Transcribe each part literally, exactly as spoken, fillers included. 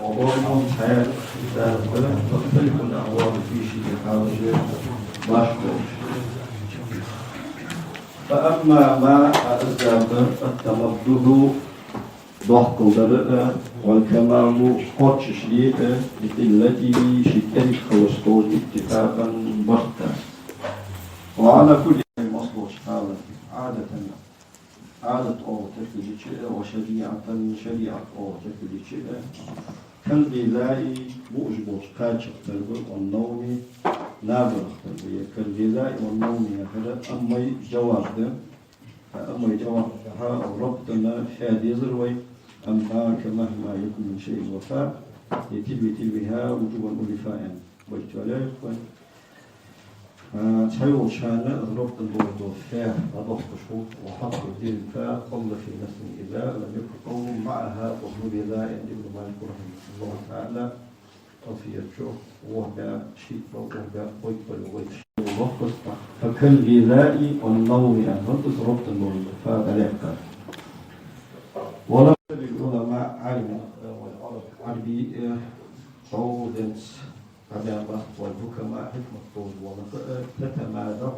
وباب, цхьа китаб да, تختلف الأحوال, фу ший хьалаш башха болаш. فأما ما, а, из да التمدح, дохкал дар а, والكمال, кхоачаш ле а, بقلته, ший кӀезига хиларца, اتفاقا, барт да. وعلى كل, массадолча хьала, عادة, Ӏадат оал теркалча а, وشريعة, шариӀат оал теркалча а, كالغذاء, буаш болча кхачах тара ба, والنوم, набарах тара ба. Е كالغذاء والنوم яхар أما-й жаваб да. أما-й жаваб да, хьа ربطنا, фу дезар вай, أما كمهما يكن من شيء وفاء, е تلو تلوها وجوبا ألفا, аьнна. Байташ лаьрхӀа вай. А, цхьайолча хана из ربط долаш дола фу дӀадохкаш хул, وحذف ذي الفاء قل في نثر إذا لم يكن قول معها وهو بذا, аьннад Ибн Малик رحمه الله تعالى, Алфият чу, ворхӀ бӀаь шийтта бала, ворхӀ бӀаь кхойтта бала йоагӀаш. فكالغذاء والنوم, аьнна, хӀанз из ربط долаш дола фу дӀалаьттар. ولم يجد العلماء, Ӏаламнах, والعرب, Ӏарбий, э, чӀоагӀа денз хьабаьннабац, والحكماء, хьикмат долаш бола нах, э, تتمادح,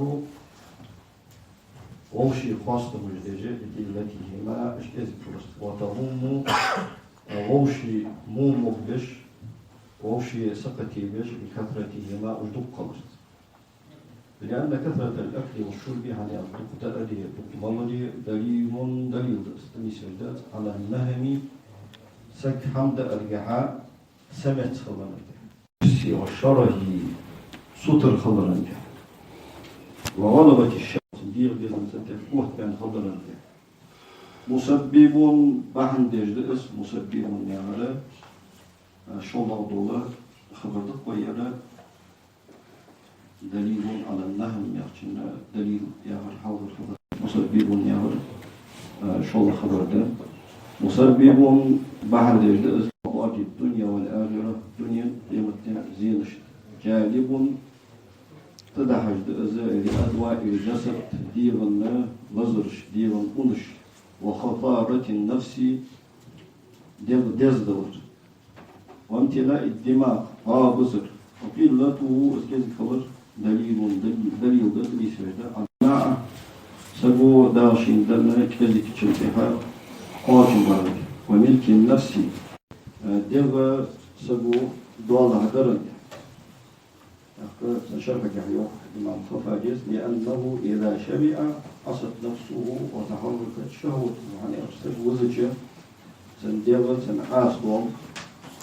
вӀаший хоастамаш деш, بقلتهما, уж кӀезига хиларца, وتظن, вӀаший во могабеш, вӀаший сакхате беш, بكثرتهما, уж дукха хиларца. لأن كثرة الأكل والشرب, хӀана аьлча дукха даар а, дукха малар а, دليل, далил да, из нийсвеш да, على النهم, саг хӀама дааргахьа са меца хиларах. والشره, сутара хиларах. وغلبة الشهوة, дегӀа безам цӀа тӀа отта баьнна хиларах. مسبب, бахьан деш да из, مسبب яхар, а, шоллагӀа дола хабар да-кх вай ер, دليل على النهم яхачун далил яхар хьалхара хабар. مسبب яхар, а, шоллагӀа хабар да. مسبب, бахьан деш да из, لأضرار الدنيا والآخرة, дунен, къематден зенашта. جالب, тӀадахьаш да из, لأدواء الجسد, дегӀан лазараш, дегӀан унаш. وخطارة النفس, дегӀ дездалар. وامتلاء الدماغ, гӀо бузар. وقلته, из кӀезига хилар, دليل, дали-, далил да, нийсвеш да, على القناعة, саго Дала шийна денна кӀезигачун тӀехьа кхоачам барах. وملك النفس, э, дегӀ саго доалахьа дарах. ТӀаккха цун шархьагахьа йоах имам Хаффаджес: لأنه إذا شبع عصت نفسه وتحركت شهوته. ХӀана аьлча саг визача, цун дегӀ, цун Ӏаса доал,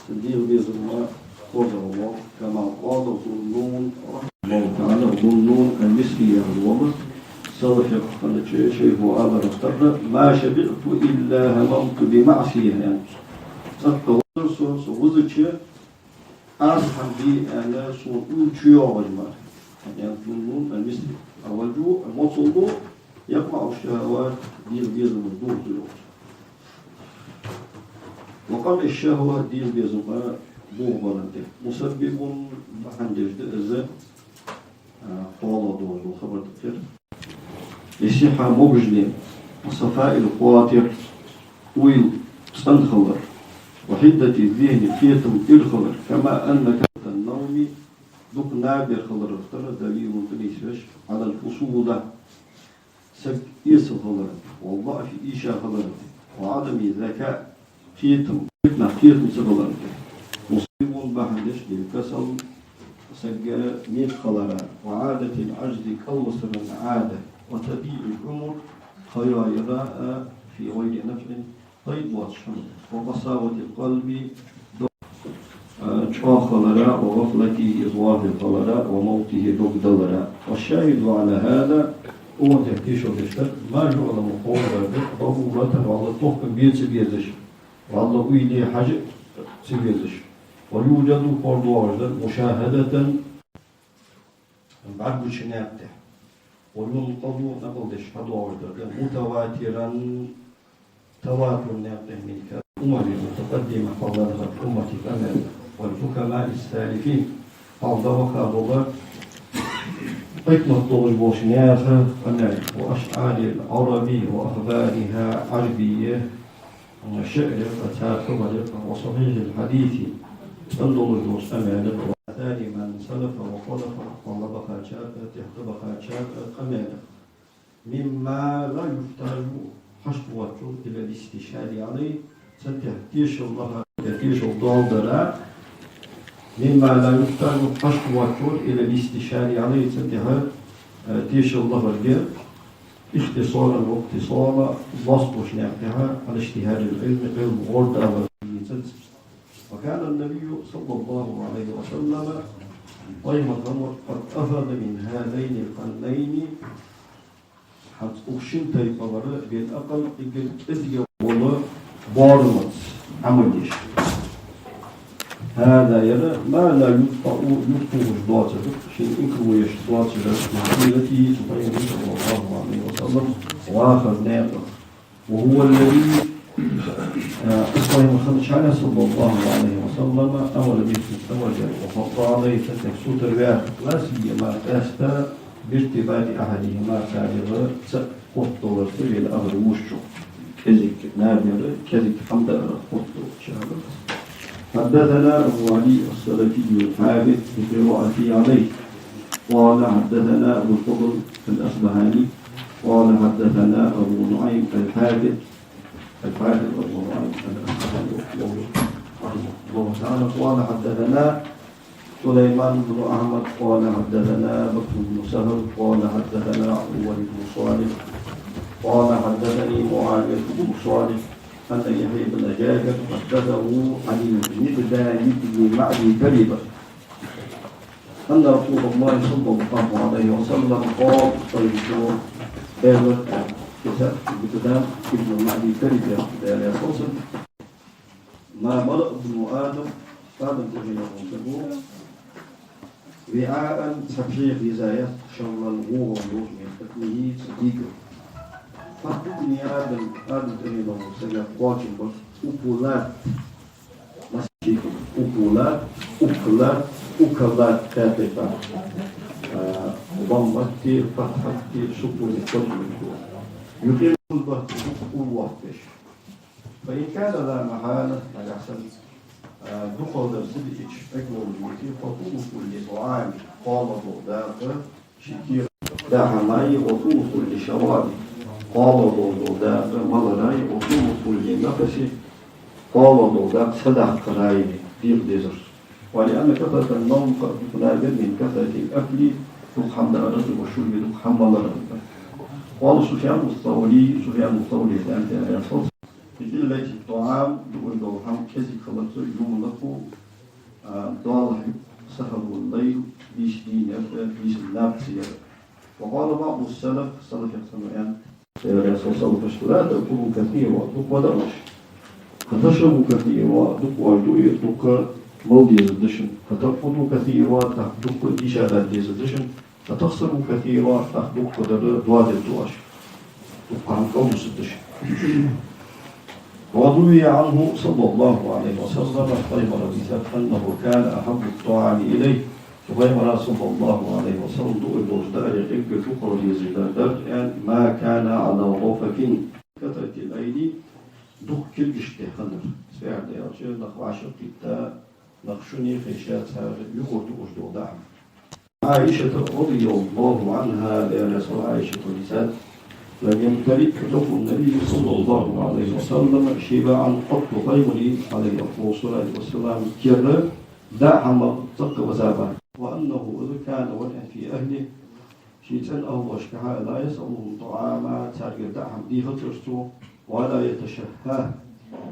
цун дегӀа безам кхозагӀа воал, كما قال ذو النون رحمه الله تعالى, Зу Нун ал-Мисри яхаш вола салаф хиннача шайхо аьннад хьатӀа: ما شبعت إلا هممت بمعصية, аьнна. ЦӀаккха вар со, со визача, Ӏаса хӀама де аьнна, сона уйла чу йоагӀаш мара. Аьнна Зу Нун ал-Мисри. والجوع, моцал да, يقمع الشهوات, дегӀа безамаш дохаду йоах. وقمع الشهوة, дегӀа безам бохабалар да. مسبب, бахьан деш да из, а, кхоалагӀа долаш дола хабар да-кх ер. يصح, могаш ле, صفاء الخاطر, уйла цӀена хилар, وحدة الذهن, кхетам ира хилар, كما أن كثرة النوم, дукха наб бар хиларах тара, دليل, нийсвеш, على الفصولة, саг эсала хиларах, والضعف, ийша хиларах, وعدم الذكاء, кхетам, нах кхетам ца хиларах. مسبب, бахьан деш, للكسل, саг мекх хилара, وعادة العجز, кӀалвисара Ӏада, وتضييع العمر, ха йоаяра, في غير نفع, пайда боацача хӀаман. وقساوة القلب, чӀоагӀа хилара, وغفلته, из гӀафил хилара, وموته, дог далара. والشاهد على هذا, укхун тӀа тешал деш дар, ما يعلم, кхоалагӀдар да, ضرورة, вӀалла тохкам бе ца безаш, вӀалла уйла е хьажа ца безаш. ويوجد, хӀара доагӀаш дар, مشاهدة, бӀаргагуча наькъа тӀа. وينقل, накъл деш хьадоагӀаш дар да, متواترا, таватур наькъа тӀа, من كلام الأمم المتقدمة, хьалха даьхача уммата къамаьлах, والحكماء السالفين, хьалха даьха бола хьикмат долаш болча наьха къамаьлах, وأشعار العرب وأخبارها, Ӏарбий шиӀра, цар хабара, وصحيح الحديث, цӀена долаш дола къамаьл, وآثار من سلف وخلف, хьалха бахачар, тӀехьа бахачар къамаьл. مما لا يحتاج, хьашт воацачул, إلى الاستشهاد عليه, цунна тӀехьа тешал лахар, тешал доаладара. مما لا يحتاج, хьашт воацачул, إلى الاستشهاد عليه, цунна тӀехьа, э, тешал лахарга, اختصارا واقتصارا, лоацаш наькъа тӀехьа, على اشتهار العلم, Ӏилма гӀордалар дийцанца. وكان النبي صلى الله عليه وسلم, пайхамар хиннав, قد أخذ من هذين القرنين, хӀанз укх шин тайпара, بالأقل, эггара кӀезига вола боарамца Ӏамал еш. هذا, ер, ما لا يبطئ, юхатохаш доацар, шийна инкарло еш доацар, من سيرته, цу пайхамара, صلى الله عليه وسلم, вахара наькъах. وهو الذي, э, из пайхамар хиннача хана, صلى الله عليه وسلم, أمر به, цунна амар даьд, وحض عليه, цунна тӀехьа сутара ваьв, لا سيما, къаьстта, بارتباط أحدهما, царех цаӀ хоттадаларца, вена агӀор вувцачох. КӀезига набера, кӀезига хӀама даарах хоттадолча. حدثنا أبو علي السلفي الحافظ بقراءته عليه. قال حدثنا أبو الفضل الأصبهاني. قال حدثنا أبو نعيم الحافظ، الحافظ أبو نعيم الأصبهاني، رحمه الله تعالى. قال حدثنا سليمان بن أحمد قال حدثنا بكر بن سهل قال حدثنا عويل بن صالح قال حدثني معاوية بن صالح أن يحيى بن جابر حدثه عن المقداد بن معدي كربة أن رسول الله صلى الله عليه وسلم قال: طيب، كسر بكلام ابن معدي كربة، لا يخص ما ملأ ابن آدم, Адама тӀехьенах волча саго, وعاء, цхьа пхьегӀа еза яц, شرا, вогӀам йолаш, من قتنه, цун дегах. فحق ابن آدم, Адама тӀехьенах волча сага кхоачам ба, أكلات, массе кхы, أكلات, أكلات, أكلات, кхаьтта тӀа, а, даммат а, фатхьат а, сукун а кхоачам ба. يقيم الصلبة, дукха уллув оттадеш. فإن كان لا محالة, нагахьа санна, а, дукхагӀдар ца дича, эггара веза витий, فطول كل طعام, кхоалагӀа дола дакъа ший кера, даа хӀамаи, وطول كل شراب, кхоалагӀа дола дакъа малараи, وطول كل نفس, кхоалагӀа дола дакъа садаккхараи декъа дезар цо. ولأن كثرة النوم قد تنافى من كثرة الأكل, дукха хӀама даарах, дукха шура, дукха хӀама маларах. قال سفيان الثوري, Суфьян ас-Саврийс аьннад, بقلة الطعام, дуаш дола хӀама кӀезига хиларца, يملك, а, доалахь я, سهو الليل, бийса дийнахьа, бийсан наб ца яр. وقال بعض السلف, салафех цхьанне аьннад, Даьла Расула салафаша: لا تأكلوا كثيرا, дукха ма даа оаш. فتشربوا كثيرا, дукха оаш дуъе, дукха мала дезаргда шун. فترقدوا كثيرا, тӀаккха дукха дийша дарга дезаргда шун. فتخسروا كثيرا, тӀаккха дукхагӀдар доадергда оаш. Дукха хӀама кӀалдусаргда шун. وروي عنه صلى الله عليه وسلم, пайхамарах дийцад, أنه كان أحب الطعام إليه, цу пайхамара, صلى الله عليه وسلم, дуаш долча даарех эггара дукхагӀа дезаш дар дар, аьнна, ما كان على رفق, كثرة الأيدي, дукха кулгаш тӀа хиннар. Цвяхьа да аьлча, нах вӀашагӀкхийтта, нах шуни хайша, цар юхара дуаш дола даа хӀама. عن عائشة رضي الله عنها, Даьла раьза хилва Ӏайшатах, дийцад: لم يمتلئ جوف النبي صلى الله عليه وسلم شبعا قط, пайхамара, عليه أفضل الصلاة والسلام, кера даа хӀамах цӀаккха висабац. وأنه إذا كان ورعا في أهله, ший цӀен ахӀлашка, لا يسألهم طعاما, царгара даа хӀама дехацар цо, ولا يتشهاه,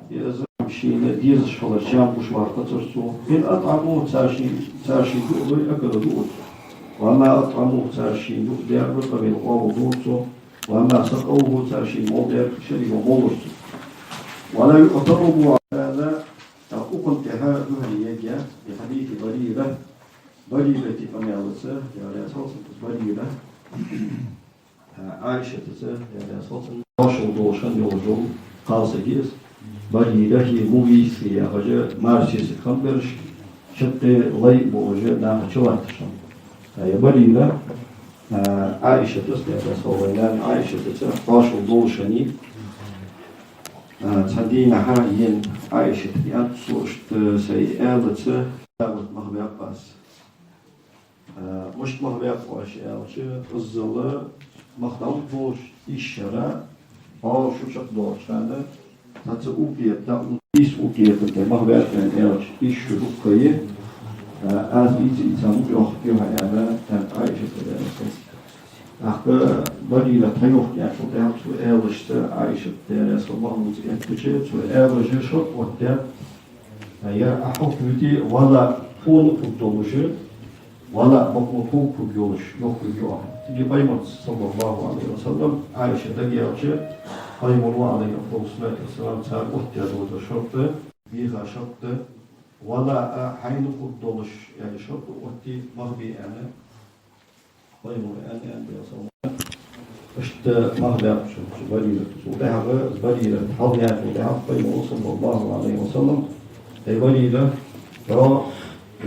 из хӀама шийна дезаш хилар чам гуш вархацар цо. إن أطعموه, цар ший, цар шийна дуадой, أكل, дуар цо. وما أطعموه, цар шийна дуадаьр, قبل, къоабалдора цо. وما سقوه, цар шийна молдаьр, شرب, молар цо. ولا يعترض على هذا, укхан тӀехьа духьале ергья, بحديث بريرة, Барирата къамаьлаца, Даьла раьза хилва цунна, Барира, а, Ӏайшатаца, Даьла раьза хилва цунна, кхоашал долаш хинна йолаш йола кхалсаг я из. Барира хи Мугъис яхаш, маьрша саг хиннаб ераш, шаккхе лай болаш, наха чулатташ хиннаб. А, ер Барира, а, Ӏайшатаца, Даьла раьза хилва цунна, Ӏайшатаца кхоашал долаш хиннай. А, цхьан дийнахьа ена Ӏайшатага аьннад цо, иштта сай аьлаца, мах баьккхаб аз. А, мишта мах баьккхаб оаш аьлча, иззал мах дӀалургдолаш ийс шера, бӀаьи шу чакхдоагӀача хана, цхьацца укхаза дӀа, ийс укхаза тӀа мах баьккхаб аьнна аьлча, ийс шу дукха я, а, аз ийца-ийца мукъа йохк хьона аьнна, аьннад Ӏайшатага, Даьла раьза хилва цунна. ТӀаккха Барират хьайохк аьнна, цул тӀехьагӀа цо аьлча, Ӏайшата, Даьла раьза хилва цунна, мах лувца эттача, цо аьлар шортта оттадаьд: «Ер Ӏа хьокхавите, валлахӀи, тхона хургдолаш, валлахӀи, бакъо тхога хургйолаш, йохкаргья оаха». Цига Пайхамарца, саллаллахӀу Ӏалайхи ва саллам, Ӏайшата дагайоалача, Пайхамаро, Ӏалайхи афдалу ссалату ва ссалам, цар оттадаь дола шортта, бийха шортта: «ВаллахӀи, хьайна хургдолаш», аьнна, шортта оттае мах бе аьнна, Пайхамаро аьннад, Даьла салам хилда цунна. Иштта мах баьккхаб цо, цу Барирата. Цул тӀехьагӀа Барират хьалхаяьнначул тӀехьагӀа Пайхамаро, саллаллахӀу Ӏалайхи ва саллам: «Ай Барира, хьо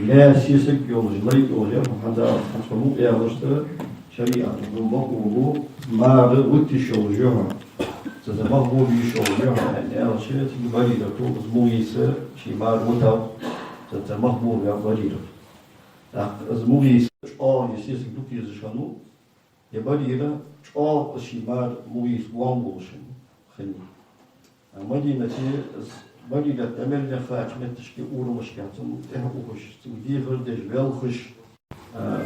лай сесаг йолаш, лай йолаш яр хьо, хӀанз, хӀанз хьо мукъа яларца, шариӀата гӀулакх хул, мара витта йиш йолаш я хьо, цунца мах бовла йиш йолаш я хьо», аьнна аьлча, цига Барирата из мугӀийса ший мара витав, цунца мах бовла ваьв Барират. ТӀаккха из мугӀийса чӀоагӀа, е сесаг дукха езаш хиннав, е Барира чӀоагӀа из ший мара мугӀийса гом болаш хиннав. А Мадинате из Барират дӀа мел лехача метташка, урамашка цунна тӀехьа ухаш, цунна дехар деш, велхаш, а,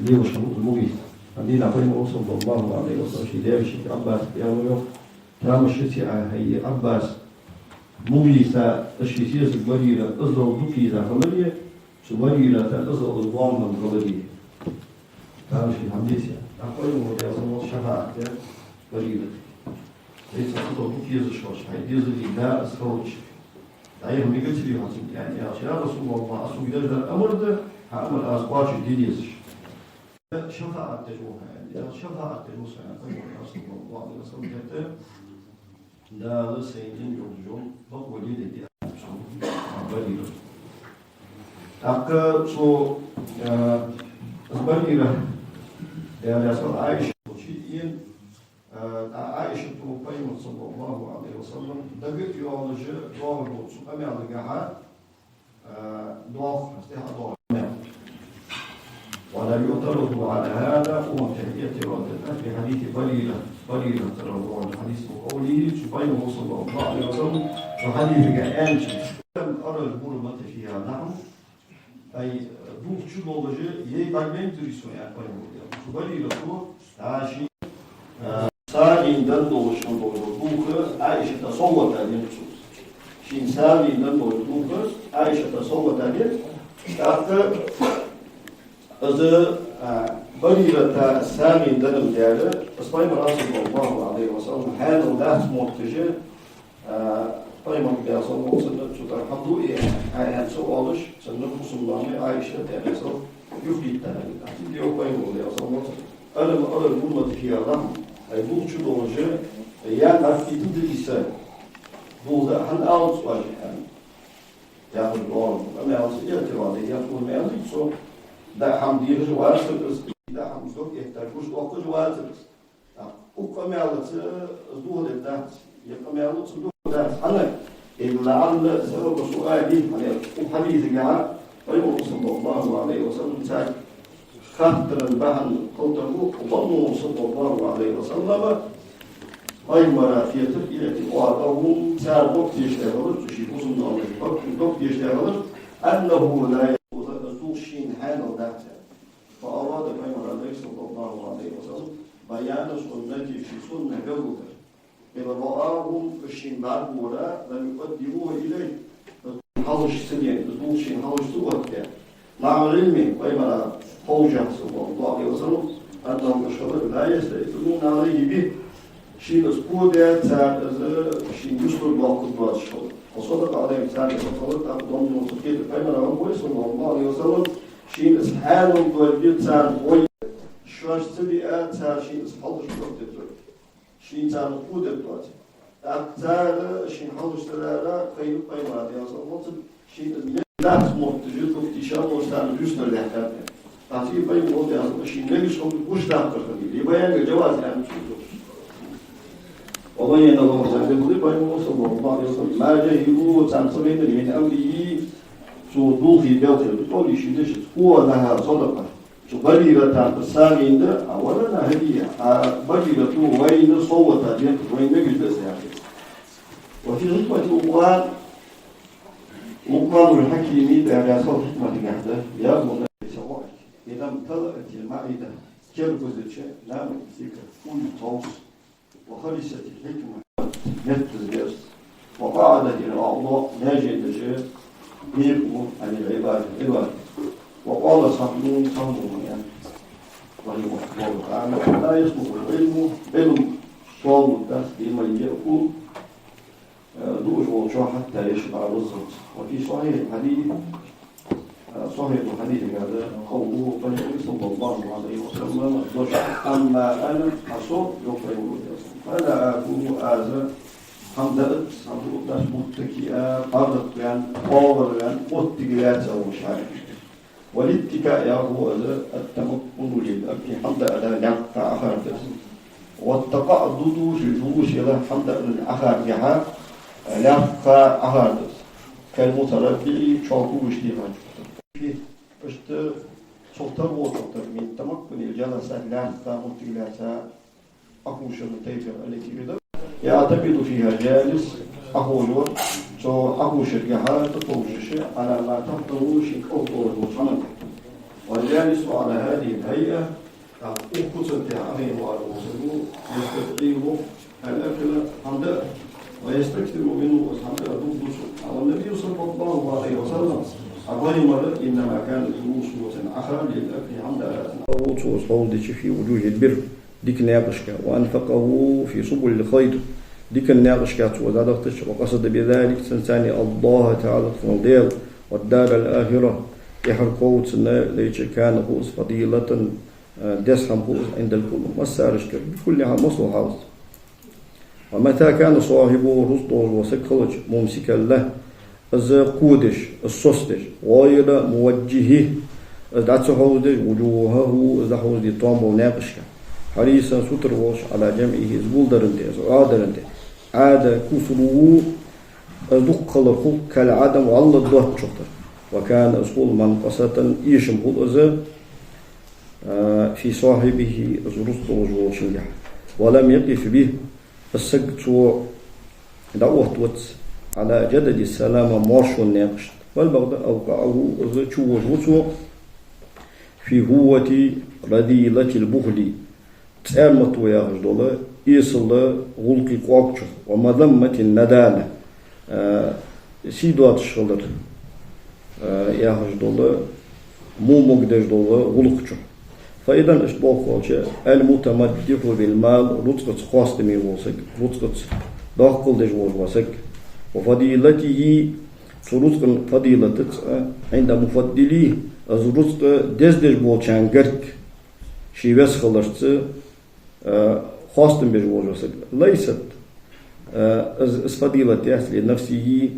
лелаш хиннав из мугӀийса. Цхьан дийнахьа Пайхамаро, саллаллахӀу Ӏалайхи ва саллам, ший даьшийга Ӏаббасага аьлар йоах: «Тамаш шийца, хӀай Ӏаббас, мугӀийса, из ший сесаг Барира иззал дукха еза хиларе, цу Барирата иззал из гом хинна хиларе». Тамаш шийна хӀама дийца. ТӀаккха Пайхамаро, Даьла салам хилда цунна, шафаӀат даьд Барирата. Ай, цо иззал дукха езаш хилча, хьай дезале да из хилча, дӀаяха мегацарий хьо цунга, аьнна аьлча: «Я РасулаллахӀ, Ӏа сога деш дар амар да, хьа амар аз кхоачашде дезаш». ШафаӀат деш ва хьо, аьнна, шафаӀат деш ва со, аьнна, Пайхамаро, саллаллахӀу Ӏалайхи ва саллам, геттара Дала сайна йолча бакъо леладергда, аьннад цо Барирата. ТӀаккха цо, а, из Барира, Даьла раьза хилва цунна, Ӏайшата чу ена, а, Ӏайшата Пайхамар, саллаллахӀу Ӏалайхи ва саллам, дага а йоалаш, доагӀаш долча цу къамаьлагахьа, а, доагӀа, аз тӀехьа доагӀа. ولا يعترض على هذا, укхун тӀехьа اعتراض дац, في حديث بريرة, Барирата тӀара доагӀача хьадиса, بقوله, цу Пайхамаро, саллаллахӀу Ӏалайхи ва саллам, цу хьадисага аьннача: «لم أر البرمة فيها لحم». Ай, дулх чу долаш яй бӀаргавайнзарий сона, аьннад Пайхамаро. Цу Барирата, а, ший, а, сагӀийна денна долаш хинна дола дулх Ӏайшата совгӀата деннад цо. Шийна сагӀийна денна долаш дулх Ӏайшата совгӀата деннад. ТӀаккха из, а, Барирата сагӀийна денна дар, из Пайхамара, саллаллахӀу Ӏалайхи ва саллам, хьанал дац мотташ, а, Пайхамарга, Даьла салам хилда цунна, цу тӀара хӀама ду, аьнна, цо оалаш, цунна бусалба наьна Ӏайшата, Даьла салам, юхадиттад. Цига йоах Пайхамаро, Даьла салам хилда цунна: «ألم أر البرمة فيها لحم». Ай, дулх чу долаш яй бӀаргакхийттадий са, дулх даа хӀана алац оаш, аьнна. Яхаш доагӀа, амма аьлча, иӀтираз де, яхаш доагӀа, аьнна, цо даа хӀама дехаш вацар из, даа хӀама дог эттар гуш доаккхаш вацар из. Укх къамаьлаца из духьал дац, е къамаьлаца духьал дац. ХӀана? إلا لعل سبب سؤاله, хӀана аьлча укх хьадисагахьа Пайхамаро, саллаллахӀу Ӏалайхи ва саллам, царга хаттара бахьан хилар ва, ظنه, саллаллахӀу Ӏалайхи ва саллам, Пайхамара хетар, اعتقادهم, цар дог тешаш хилар, цу ший бусалба наьнаша дог, дог тешаш хилар, أنه لا يجوز, из дулх шийна хьанал дац. فأراد, Пайхамара, саллаллахӀу Ӏалайхи ва саллам, بيان سنته, ший суннат белгалдар. إذ رآهم, уж шийна бӀаргавайра, لم يقدموه إليه, хьалхашка ца дена, из дулх шийна хьалхашка ца оттадаь. مع العلم, Пайхамара ховш, саллаллахӀу Ӏалайхи ва саллам, أنهم, уж хилар, لا يستيقظون عليه به, шийна из кхоадаь, цар из шийна юстара доаккхаргдоацаш хилар. وصدق عليهم, царга из хилар, тӀаккха ظنه, цу хетар Пайхамара хиннаб, саллаллахӀу Ӏалайхи ва саллам, шийна из хьанал долга царна хой, шоашта ца диа, цар шийна из хьалхашка оттадергдолга. Шийна царна кхоадергдоацаш. ТӀаккха цар шийна хьалхашка ца даьр, хайра Пайхамара, Даьла салам хилда цунна, шийна из мел дац мотташ, дог тийша волаш царна юстара даьккхад. ТӀаккха цига Пайхамаро, Даьла салам хилда цунна, шийна мегаш хилар гуш даккхар хиннай. Е баян ка джаваз аьнна цо. وبين لهم, сагӀа белгалдаьд пайхамара, صلى الله عليه وسلم, ما جهلوا, царна ца хайнар, من أمره, цо дулхе белхар, بقوله, ший дешаца, هو لها صدقة, цу Барирата сагӀийна да, а, ولنا هدية, а Барирата вайна совгӀата денна, вайна мегаш да из яхар. وفي الحكمة الأخرى, Лукъманул Хьакима дӀаяхача хӀикматагахь да: يا بني, са воӀ, إذا امتلأت المعدة, кер бузача, نام, сикар, уй тховс, وخلصت الحكمة, меттаза деза, وقعدت الأعضاء, маьженаш бекъа, عن العبادة, Ӏибадат. وقال سهل, Сахьл бин МуӀаз, رحمه الله تعالى: لا يصلح العلم, Ӏилма совгӀат дац, لمن يأكل, э, дуаш волчо, حتى يشبع, рузкъаца. وفي صحيح الحديث, э, сахьихь хьадиса тӀа да, قوله, пайхамара, صلى الله عليه وسلم, дош: أما أنا, а со, йоах пайхамара, فلا آكل, аз хӀама даац, хӀама дуац, متكئا, паргӀатваьнна, оагӀорваьнна, моттиг лаьца волаш. والاتكاء, яхар да из, التمكن للأكل, хӀама даа лакха Ӏохайна да из. والتقعد في الجلوس, хӀама даа Ӏохайна, лакха Ӏохайна да из. كالمتربع, чоалхувш дийхача. Иштта цох тара волчох тара, من تمكن الجلسة, лакха моттиг лаьца Ӏохувшар, тайпара, التي يعتمد فيها الجالس, Ӏохувшар, цу Ӏохувшаргахьа тӀатовжаш, على ما تحته, ший кӀал тӀа долча хӀаман тӀа. والجالس على هذه الهيئة, тӀаккха укх куцан тӀа Ӏохайна вола саг, يستثقل الأكل, хӀама даа, ويستكثر منه, из хӀама даа дукха дувц. والنبي صلى الله عليه وسلم, а пайхамар, إنما كان جلوسه, цун Ӏохар, للأكل, хӀама даа лаьца. Цо из хьовзадича, في وجوه البر, дика наькъашка, وأنفقه في سبل الخير, дикан наькъашка цо из дӀадахийтача, وقصد بذلك, цунца, الله تعالى, тхона Даьла, والدار الآخرة, тӀехьара ков цунна лайча, كان, хул из, فضيلة, э, деза хӀама хул из, عند الكل, массарашкара, بكل حال, массайолча хьалаца. ومتى كان صاحبه, рузкъа долаш вола саг хилча, ممسكا له, из кховдеш, из соцадеш, غير موجه, из дӀа ца хьовзадеш, وجوهه, из дӀахьовзаде тоам бола наькъашка, حريصا, сутара волаш, على جمعه, из гулдаран тӀа, из Ӏоадаран тӀа, عاد كثره, из дукха хилар хул, كالعدم, вӀалла доацачох тара. وكان, из хул, منقصة, эшам хул из, э, في صاحبه, из рузкъа долаш волчунгахьа. ولم يقف به, из саг цо дӀаоттавац, على جدد السلامة, маьршон наькъашта. بل, бакъда, أوقعه, из чувожаву цо, في هوة رذيلة البخل, цӀармато яхаш дола, эсала гӀулакхий кӀоаг чу, ومذمة الندالة, э, сий доацаш хилар, э, яхаш дола, во могадеш дола гӀулакх чу. فإذا, иштта болх баьлча, المتمدح بالمال, рузкъаца хоастаме вола саг, рузкъаца доккхал деш вола саг, وفضيلته, цу рузкъан фадилатаца, عند مفضله, из рузкъа дездеш болчарна гарга, ший вес хиларца, э, хоастам беш вола саг, ليست, э, из, из фадилат яц, لنفسه,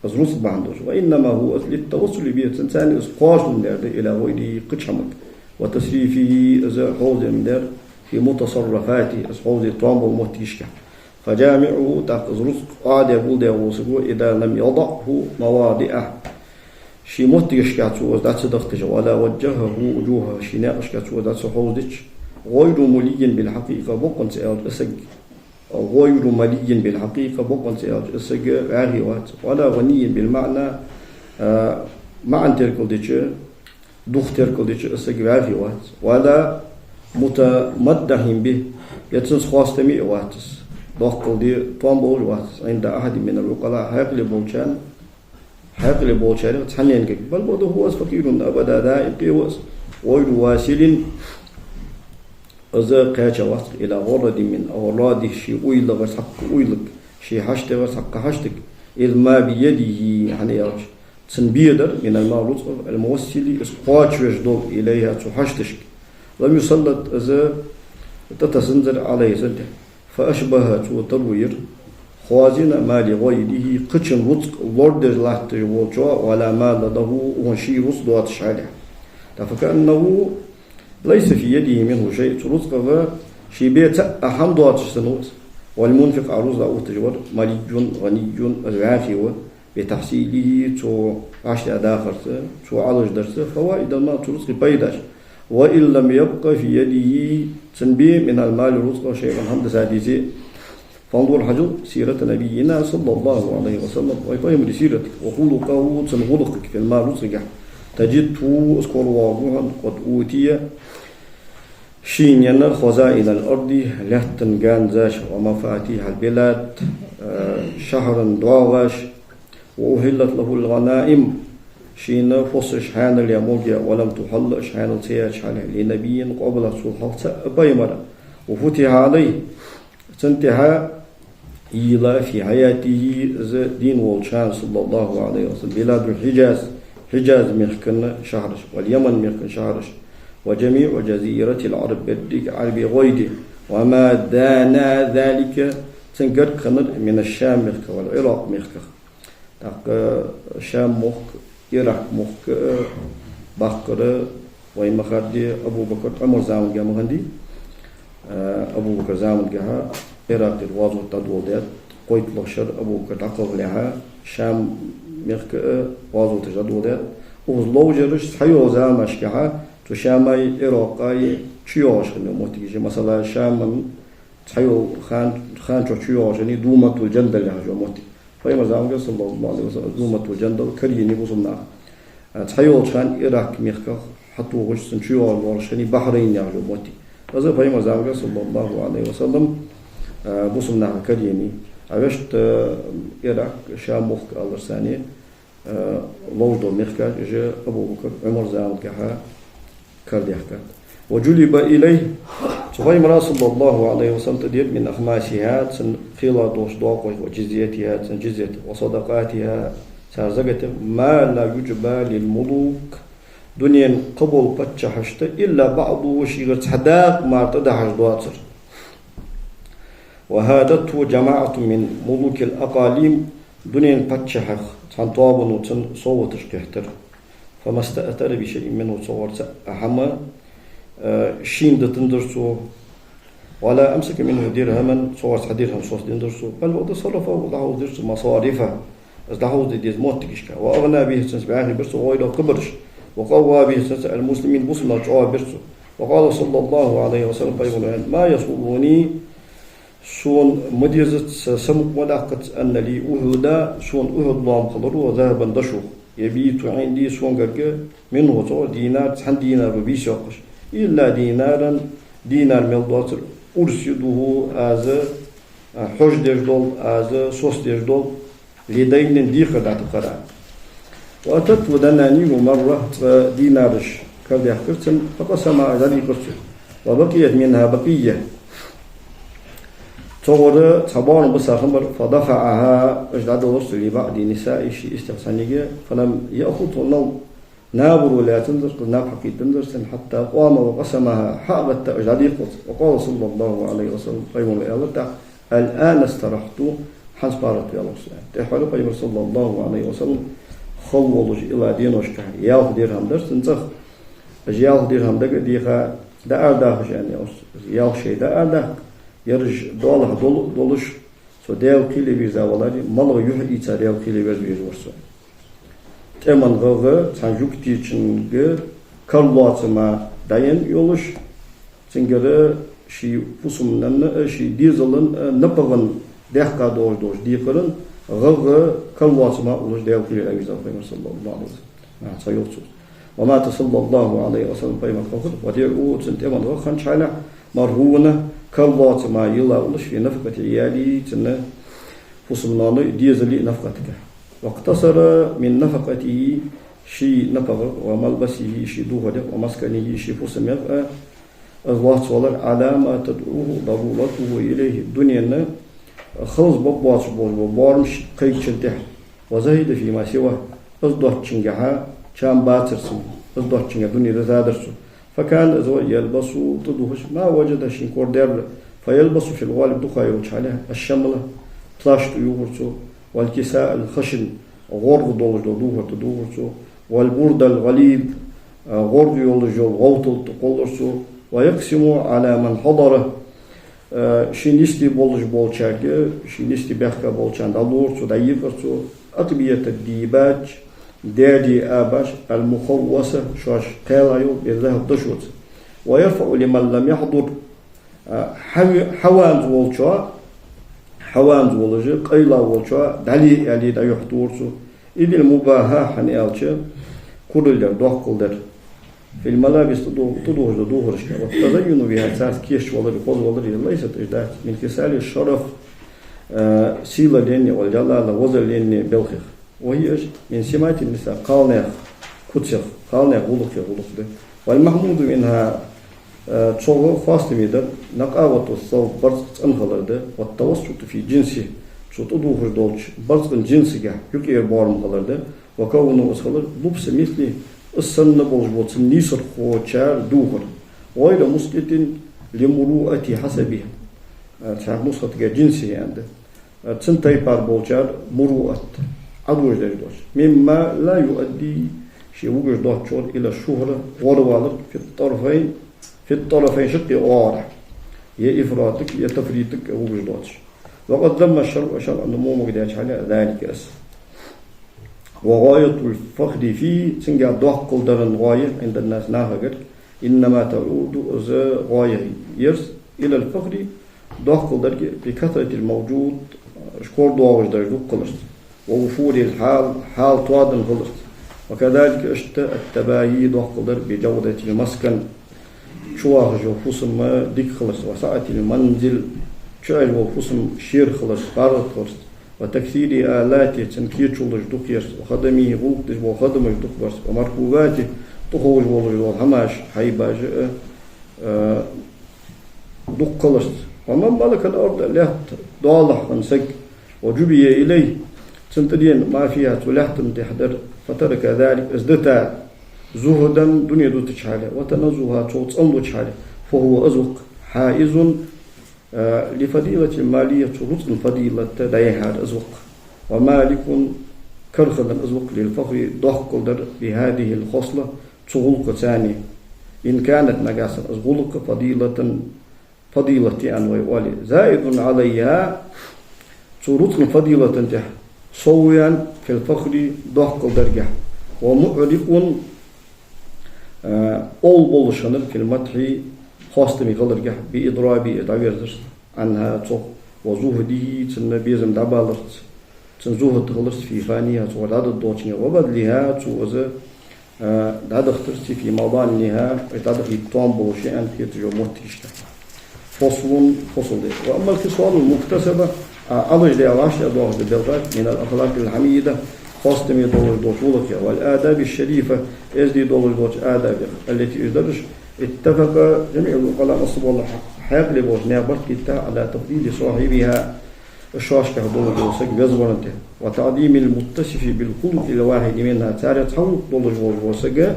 из рузкъа бахьан долаш. وإنما هو, из, للتوسل به, цунца из кхоачалун дар да, إلى غيره, кхыча хӀамага, وتصريفه, из хьовзадар да, في متصرفاته, из хьовзаде тоам бола моттигашка. فجامعه, тӀаккха из рузкъа Ӏоаде гулдаь вола саг, إذا لم يضعه مواضعه, ший моттигашка цо из дӀа ца дахийтача, ولا وجهه وجوهه, ший наькъашка цо из дӀа ца хьовзадича, غير ملي بالحقيقة, бокъонца аьлча, из саг, غير ملي بالحقيقة, бокъонца аьлча, из саг вӀаьхий вац, ولا غني بالمعنى, э, маӀан теркалдича, дух теркалдича, из саг вӀаьхий вац, ولا متمدح به, е цунца хоастаме а вац из, доккхал де тоам болаш вац из, عند أحد من العقلاء, хьаькъале болчарна, хьаькъале болчарех цхьаннега. بل, бакъда, هو, из, فقير أبدا, даим къе ва из, غير واصل, из кхаьча вац, إلى غرض من أغراضه, ший уйлагӀара цхьаккха уйлага, ший хьаштагӀара цхьаккха хьаштага, إذ ما بيده, хӀана аьлча, цун бе дар, من المال, рузкъах, الموصل, из кхоачавеш дола, إليها, цу хьашташка. لم يسلط, из тӀатессанзар, عليه, цунна тӀа. فأشبه, цо тара вир, خازن مال غيره, кхычун рузкъа лорадеш латташ волчоа, ولا مال له, цун ший рузкъа доацаш хилча. ТӀаккха فكأنه ليس في يده منه شيء, цу рузкъах ший бе цаӀ а хӀама доацаш санна ва из. والمنفق, Ӏа рузкъа дӀаотташ вар, ملي غني, из вӀаьхий ва, بتحصيله, цо вӀаштӀехьадахарца, цо Ӏалашдарца, فوائد المال, цу рузкъа пайдаш, وإن لم يبق في يده, цун бе, من المال, рузкъах, شيء, хӀама дисаде. فانظر, хьажал, سيرة نبينا صلى الله عليه وسلم, вай пайхамара сират, وخلقه, цун гӀулакх, في المال, рузкъагахьа, تجده, из коравоагӀаргва хьона, قد أوتي, шийна енна, خزائن الأرض, лаьттан ганзаш, ومفاتيح البلاد, э, шахьараш доагӀаш, وأحلت له الغنائم, шийна фусаш хьаьнал яь, молга яь, ولم تحل, уж хьаьнал ца яьча хьале, لنبي قبله, цул хьалха цаӀ пайхамара, وفتح عليه, цунна тӀехьа йийла, في حياته, из дийна волча хана, صلى الله عليه وسلم, بلاد الحجاز, Хьиджаз мехкан шахьараш, واليمن, мехкан шахьараш, وجميع جزيرة العرب, беррига Ӏарбий гӀой де, وما دانا ذلك, цунна гарга хиннар, من الشام мехках, والعراق мехках. ТӀаккха Шам мохк, Ирак мохк, э, баккхар, вай ма хаьдде, Абу Бакр, Ӏумара замангахьа ма хиннадий. Э, Абу Бакра замангахьа Иракъера гӀазот дӀадоладаьд, кхойтталагӀча шера Абу Бакр дӀакхалхалехьа, Шам мехка а гӀазоташ дӀадоладаьд. Укхаза ловш яраш цхьайола замашкахьа, цу Шамаи Иракъаи чуйоагӀаш хинна моттигаш я. Масала, Шаман цхьайола хан-, хана чу чуйоагӀаш хиннай Думатул-Джандал яхаш йола моттиг. Пайхамара замангахьа, صلى الله عليه وسلم, Думатул-Джандал караенай бусалба наха. А, цхьайолча хана Ирак мехках хьатохаш, цун чуйоагӀаш хиннай Бахьрайн яхаш йола моттиг. Из а пайхамара замангахьа, صلى الله عليه وسلم, а, бусалба наха караенай. А вешта, а, Ирак, Шам мохк аларца, а, ловш дола мехкаш, уж Абу Бакр, Ӏумара замангахьа карадаьхкад. وجلب إليه, цу пайхамара, صلى الله عليه وسلم, тӀадир, من أخماسها, цун кхела долча доакъошта, وجزيتها, цун джизйата, وصدقاتها, цар закатех, ما لا يجبى للملوك, дунен кхыбола паччахьашта, إلا بعضه, шийгара цхьа дакъа мара тӀадахьаш доацар. وهادته جماعة من ملوك الأقاليم, дунен паччахьех цхьан тоабано цун совгӀаташ кхихьийтар. فما استأثر بشيء منه, цунгара цхьа хӀама, э, шийна дитанзар цо. ولا أمسك منه درهما, цунгара цхьа дирхӀам соцадензар цо. بل وتصرفه, дӀахьовзадир цо, مصارفه, из дӀахьовзаде деза моттигашка. وأغنى به, цунца бӀаьхий бир цо, غيره, кхыбараш. وقوى به, цунца, المسلمين, бусалба нах чӀоагӀбир цо. وقال صلى الله عليه وسلم, пайхамара аьннад: ما يسرني, сона ма дезац, са самукъа ма даккхац, أن لي أحدا, сона Ухьуд лоам хиларо, ذهبا, дошух, يبيت عندي, сона гарга, منه, цунгара, دينار, цхьан динаро бийса йоаккхаш, إلا دينارا, динар мел доацар, أرصده, аз, а, хьожадеш дола, аз соцадеш дола, لدين, дийхар дӀатӀакхара. وأتته دنانير مرة, цкъа динараш карадаьхкар цунна, فقسمها, дӀадийкъар цо. وبقيت منها بقية. Цунгара цхьа боарам бисар хиннабар, فدفعها, уж дӀадалар цо, لبعض نسائه, ший истех цхьаннега, فلم يأخذهن, набаро лаьцанзар, наб хьакхийттанзар цунна, حتى قام وقسمها, хьа а гӀетта, уж дӀадийкъар цо. وقال صلى الله عليه وسلم, пайхамара аьлар тӀаккха: الآن استرحت, хӀанз паргӀата ваьлар со. ТӀехьа пайхамар, صلى الله عليه وسلم, хала волаш илла деношка ялх дирхӀам дар цунна цӀагӀа. Уж ялх дирхӀам дага дийха дӀаарадахаш, аьнна, ялх шай дӀаарадахка, ераш доалахьа дол-, долаш, со Даьла кхеле вийрза валаре, малагӀа юхь ийца Даьла кхеле верза везаш вар со. ТӀеман гӀагӀа цхьан жугтичунга кара лоацама дӀаенна йолаш, цунгара ший фусамнан а, ший дезалан а, напагӀан даьккха долаш долча декхаран гӀагӀа кара лоацама уллаш Даьла кхеле вийрзав пайхамар, صلى الله عليه وسلم. А, цхьа йоах цо. ومات صلى الله عليه وسلم, пайхамар кхалхар, وديعه, цун тӀеман гӀагӀа хиннача хьале, مرهونا, кара лоацама йилла уллаш, في نفقة عياله, цун фусамнаьна дезала нафакъатага. واقتصر من نفقته, ший напагӀах, وملبسه, ший дувхарех, ومسكنه, ший фусамех а, из лоацвалар, على ما تدعوه ضرورته إليه, дунен халаза бакъ боацаш бола боарам кхайкачун тӀехьа. وزهد فيما سواه, из доацачунгахьа чам бацар цун, из доацачунга дуне дӀатадар цо. فكان, из ва, يلبس, тӀадувхаш, ما وجد, шийна корадаьр, فيلبس في الغالب, дукха йолча хьале, الشمل, плащ тӀаювхар цо, والكساء الخشن, гӀоргӀа долаш дола дувхар тӀадувхар цо, والبرد الغليظ, гӀоргӀа йолаш йола гӀовтал тӀакхоллар цо, ويقسم على من حضره, Э, шийна йисте болаш болчаьрга, шийна йисте баьхка болчарна дӀалора цо, дӀаекъар цо, أطبية الديباج, даьдий абаш, المخوصة, шоаш кхаьла йола, بالذهب, дошоца. ويرفع لمن لم يحضر, э, хьа-, хьаванза волчоа, хьаванза волаш, къайла волчоа, дӀале аьле, дӀайохьадора цо. إذ المباهاة, хӀана аьлча, кураллера, доккхал дар. في الملابس, тӀадух-, тӀадувхаш дола духарашка. والتزين بها, царца кийчвалар, хозавалар, ليست, уж дац, من خصال الشرف, э, сийлен, والجلالة, везален белхех. وهي, уж, من سمات النساء, кхалнаьха куцех, кхалнаьха гӀулакхех гӀулакх да. والمحمود منها, э, цох хоастаме дар, نقاوة الثوب, барзкъа цӀена хилар да, والتوسط في جنسه, цо тӀадувхаш долча барзкъан джинсагахь юкъера боарам хилар да, وكونه, из хилар, لبس مثله, из санна болаш бола цун нийсархочар дувхар, غير مسقط لمروءة حسبه, э, цхьан нусхатага جنسه аьнна да, э, цун тайпара болчар муруъат, Ӏадужадеш доацаш, مما لا يؤدي, ше вугаш доацачох, إلى الشهرة, гӀорвалар, في الطرفين, في الطرفين, шаккхе оагӀорахьа, е ифратага, е тафритага вугаш доацаш. وقد ذم الشرع, шарӀо мо магадаьча хьале, ذلك, из. وغاية الفخر فيه, цунгахь доккхал даран гӀоя, عند الناس, нахагара, إنما تعود, из гӀоя ерз, إلى الفخر, доккхал дарга, بكثرة الموجود, шкор доагӀаш дараш дукха хиларца, ووفور الحال, хьал тоаденна хиларца, وكذلك, иштта, التباهي, доккхал дар, بجودة المسكن, чувахаш йола фусам дика хиларца, وسعة المنزل, чуяьнна йола фусам шера хиларца, паргӀата хиларца, وتكثير آلاته, цун кечалаш дукха ярца, وخدمه, гӀулакх деш бола хадамаш дукха барца, ومركوباته, тӀаховш болаш дола хӀамаш, хьайбаш, э, э, дукха хиларца. ومن ملك الأرض, лаьтта доалахьа хинна саг, وجبي إليه, цунна тӀадена ما فيها, цу лаьтта тӀа дар, فترك ذلك, из дита, زهدا, дуне дутача хьале, وتنزها, цох цӀенлуча хьале, فهو, из ва-кх, حائز, э, لفضيلة مالية, цу рузкъан фадилат дӀаяхьар из ва-кх, ومالك, кара хинна из ва-кх, للفخر, доккхал дар, بهذه الخصلة, цу гӀулакхаца, إن كانت, нагахьа санна из гӀулакх, فضيلة, фадилат я аьнна вай оале, زائد عليها, цу рузкъан фадилата тӀа совъяьнна, في الفخر, доккхал даргахь, ومعرق, э, овла болаш хиннар, في المدح, хоастаме хиларгахь, بإضرابه, из дӀаверзарца, عنها, цох, وزهده, цунна безам дӀабаларца, цун зухӀд хиларца, في فانيها, цо дӀадоалачунга, وبذلها, цо из, э, дӀадахийтарца, في مضانها, из дӀадахийта тоам болаш я аьнна хеташ йола моттигашка. فصل, фусал да. وأما الخصال المكتسبة, Ӏа-, Ӏалашдаь, вӀаштӀехьдоахаш да белхаш, من الأخلاق الحميدة, хоастаме долаш долча гӀулакхех, والآداب الشريفة, эздий долаш долча адабех, التي, уж дараш, اتفق جميع العقلاء, массабола хьаькъале болча наьха барт дийтта, على تفضيل صاحبها, шоашкахь долаш вола саг везаваран тӀа, وتعظيم المتصف بالخلق الواحد منها, царех цхьа гӀулакх долаш волаш вола саг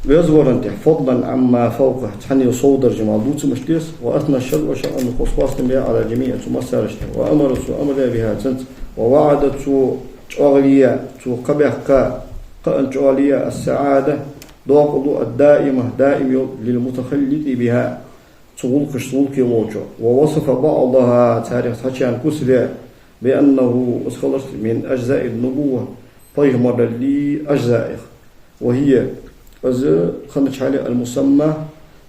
везаваран тӀа, فضلا عما فوقه, цхьаннел совдаржа мел дувца мишта деза, وأثنى الشرع, шарӀо хоастам баь, على الجميع, цу массарашта, وأمر, цо амар даь, بها, цунца, ووعد, цо чӀоагӀо лаьй, цо кхаъ баьккха, кхаъ чӀоагӀо лаьй, السعادة, докъалу, الدائمة, даим йола, للمتخلق بها, цу гӀулакхашца гӀулакхе волчо, ووصف بعضها, царех цхьачарна куц баь, بأنه, из хиларца, من أجزاء النبوة, пайхамараллий ажзаех, وهي, из хиннача хьале, المسمى,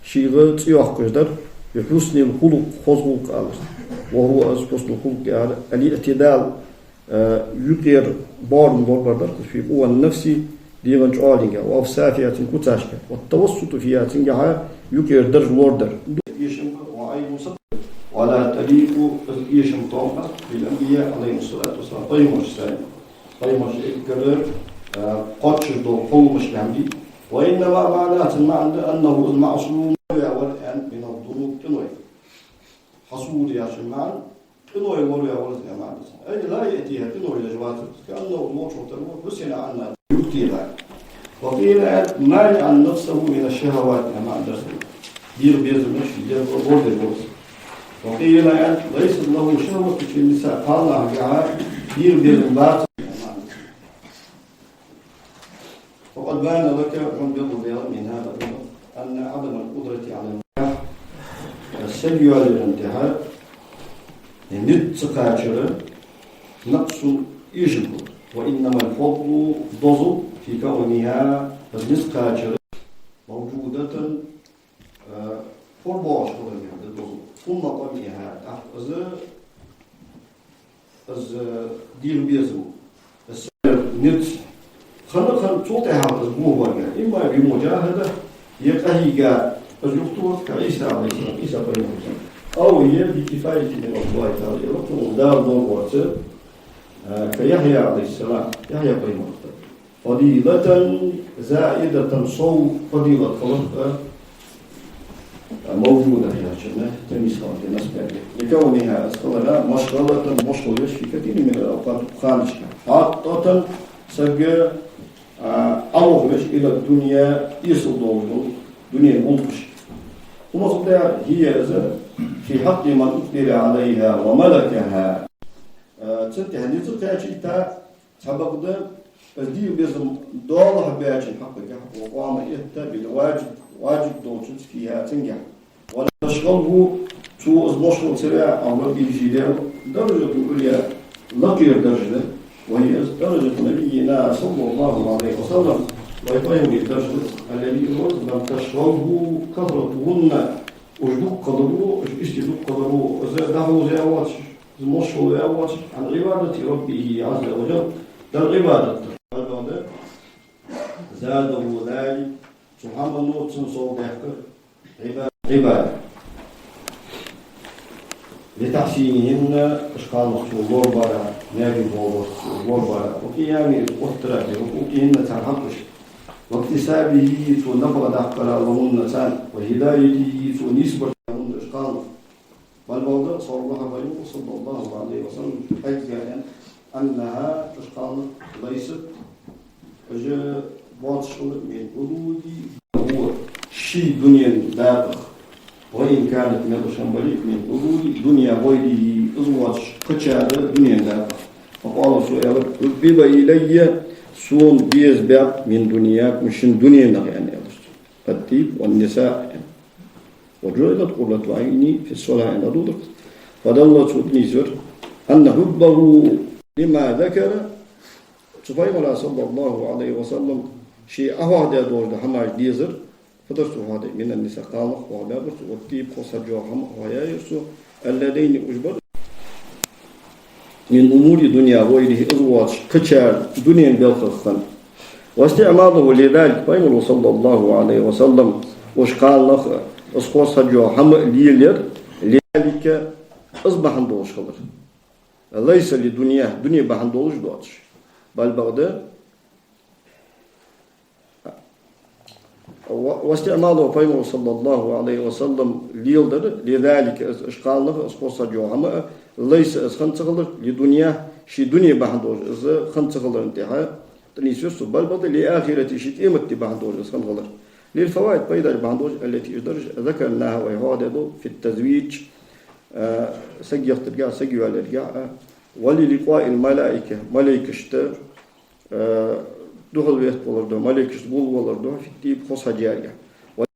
шийга цӀи йоаккхаш дар, بحسن الخلق, хоза гӀулакх аларца, وهو, из حسن الخلق яхар, الاعتدال, э, юкъера боарам лорабар дар, في قوى النفس, дегӀан чӀоагӀонга, وأوصافها, цун куцашка, والتوسط فيها, цунгахьа юкъера дарж лорадар. Эшам, وعيب سقط, ولا تليق, из эшам тоам ба, بالأنبياء عليهم الصلاة والسلام, пайхамарашца, пайхамараш эггара, э, кхоачаш дола кхолламашка хӀама дий. وإنما معناه, цун маӀан да, أنه, из, معصوم, ваьвар аьнна, من الذنوب, къинойх. حصور яхачун маӀан, къинойх лораваь вар из, аьнна маӀан да цун. أي لا يأتيها, къиной деш вацар из, كأنه, из волчох тара ва, حصن عنها, юхатеха. وقيل, аьннад, مانعا نفسه من الشهوات, аьнна маӀан да цун. ДегӀа безамаш лорадеш вар из. وقيل, аьннад, ليست له شهوة في النساء, кхалнахагахьа дегӀа безам бацар, аьнна маӀан да цун. وقد بان لك, хьона белгалдаьлар, من هذا النطق أن عدم القدرة على النكاح, Саг йоалаярна тӀехьа низ ца кхачар накъсун эшам ба. وإنما الفضل, дозал, في كونها, из низ кхачар, موجودة, а, пурбош хиларга да дозал, ثم طمعها, тӀаккха из, из дегӀа безам, из низ хинна, хинна, цул тӀехьагӀа из бохабарга, إما بمجاهدة, е къахьийга, из юхатохаргда Ӏийса, Ӏалайхи ссалам, Ӏийса пайхамар, أو, е بكفاية من الله تعالى, е руххьал Дала долча, а, كيحيى عليه السلام, Яхья пайхамар. فضيلة زائدة, сов фадилат хиларах, а, موجودة яхачунна тамйиз хилар да, насб яр. لكونها, из хиларах, مشغلة, машгӀул еш, في كثير من الأوقات, укх ханашка. حاطة, саг, а, ӀовоагӀаш, إلى الدنيا, эсала долаш дола дунен гӀулакхашка. ثم, цул тӀехьагӀа, هي, из, في حق من أقدر عليها وملكها. А, цун тӀехьа низ кхаьчийта, цхьабакъда, из дегӀа безам долаш баьчун хьакъехьа, وقام, этта, بالواجب, ваджиб долчунца, فيها, цунгахьа. ولم تشغله, цо из машгӀул ца ваь, عن ربه, ший Даьла, درجة عليا, лакхера даржа да, وهي, из, درجة نبينا صلى الله عليه وسلم, вай пайхамара даржа да, الذي, из, لم تشغله كثرتهن, уж дукха хиларо, уж истий дукха хиларо, из дӀахьувзаваь воацаш, из машгӀул ваь воацаш, عن عبادة ربه عز وجل, Далла Ӏибадат дар. Хьалбагда, زاده ذلك, цу хӀамано цун сов даьккхар, عبا-, عبادة. لتحسينهن, уж кхалнах цо лорабара, маьждиге гӀолла цо лорабара, وقيامه, из оттара, بحقوقهن, цар хьакъашта, واكتسابه, цо напагӀа даккхара, لهن, царна, وهدايته, цо нийсбара, لهن, уж кхалнах. Хьалбагда, صرح, пайхамар, صلى الله عليه وسلم, хьагга аьннад, أنها, уж кхалнах, ليست, уж боацаш хилар, من بلود, хӀа, ший дунен дакъах, وإن كانت, мел уж хинна бале а, من بلود دنيا غيره, из воацаш кхычар дунен дакъах. فقال, цо аьлар: حبب إلي, сона деза баьб, من دنياكم, шун дуненах, аьнна, аьлар цо. الطيب والنساء, аьнна. وجعلت قرة عيني في الصلاة, аьнна, дувцар. فدل, цо нийсвир, أن حبه لما ذكر, цу пайхамара, صلى الله عليه وسلم, ше Ӏохьоахадаь долаш дола хӀамаш дезар, фу дар цо хьоахадаь, من النساء, кхалнах хьоахабаьбар цо, والطيب, кхо са жоьха хӀама хьоахаяьяр цо, اللذين, уж бар, من أمور دنيا غيره, из воацаш кхычар дунен балхах хинна. واستعماله لذلك, пайхамара, صلى الله عليه وسلم, уж кхалнах, из кхо са жоьха хӀама лелаяр, لذلك, из бахьан долаш хилар. ليس لدنياه, дуне бахьан долаш доацаш. Хьалбагда, و-, واستعماله, пайхамара, صلى الله عليه وسلم, леладар, لذلك, из, уж кхалнах, из кхо са жоьха хӀама, ليس, из хинна ца хилар, لدنياه, ший дуне бахьан долаш из хинна ца хиларна тӀехьа тӀанийсвир цо, хьалбагда, لآخرته, ший къематди бахьан долаш из хинна хилар. للفوائد, пайдаш бахьан долаш, التي, уж дараш, ذكرناها, вай хьоахадаьд, في التزويج, а, саг яхийтаргахьа, саг йоалаяргахьа, а, وللقاء الملائكة, малейкашта, а, духьал веттавалар духьа, малейкашта гулвалар духьа, في الطيب, кхо са хьажаяргахьа.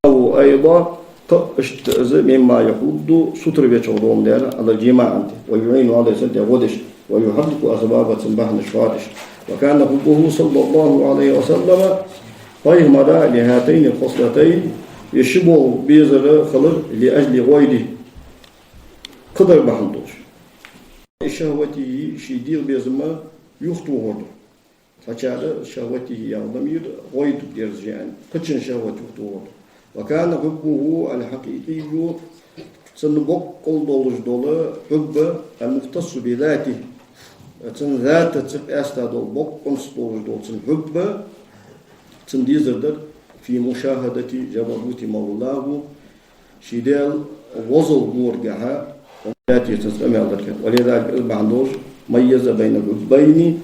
وأيضا, кхы а иштта из, مما يحض, сутара веча долаш да, على الجماع, ويعين عليه, цунна тӀа гӀо деш, ويحرك أسبابه, цун бахьанаш хьоадеш. وكان حبه صلى الله عليه وسلم, пайхамара, لهاتين الخصلتين, ер ши болх безар хилар, لأجل غيره, кхыдар бахьан долаш. شهوته, ший дегӀа безам юхатохар да. Цхьачар شهوته яха ламир гӀой да дерза аьнна, кхычун шахӀват юхатохар да. وكان حبه الحقيقي, цун боккъал долаш дола хьуб, المختص بذاته, цун затаца къаьста дола, боккъонца долаш дола цун хьуб, цун дезар дар, في مشاهدة جبروت مولاه, ший Даьла возал горгахьа, ذاته, цун къамаьл даргахьа. ولذلك, из бахьан долаш, ميز بين الحبين,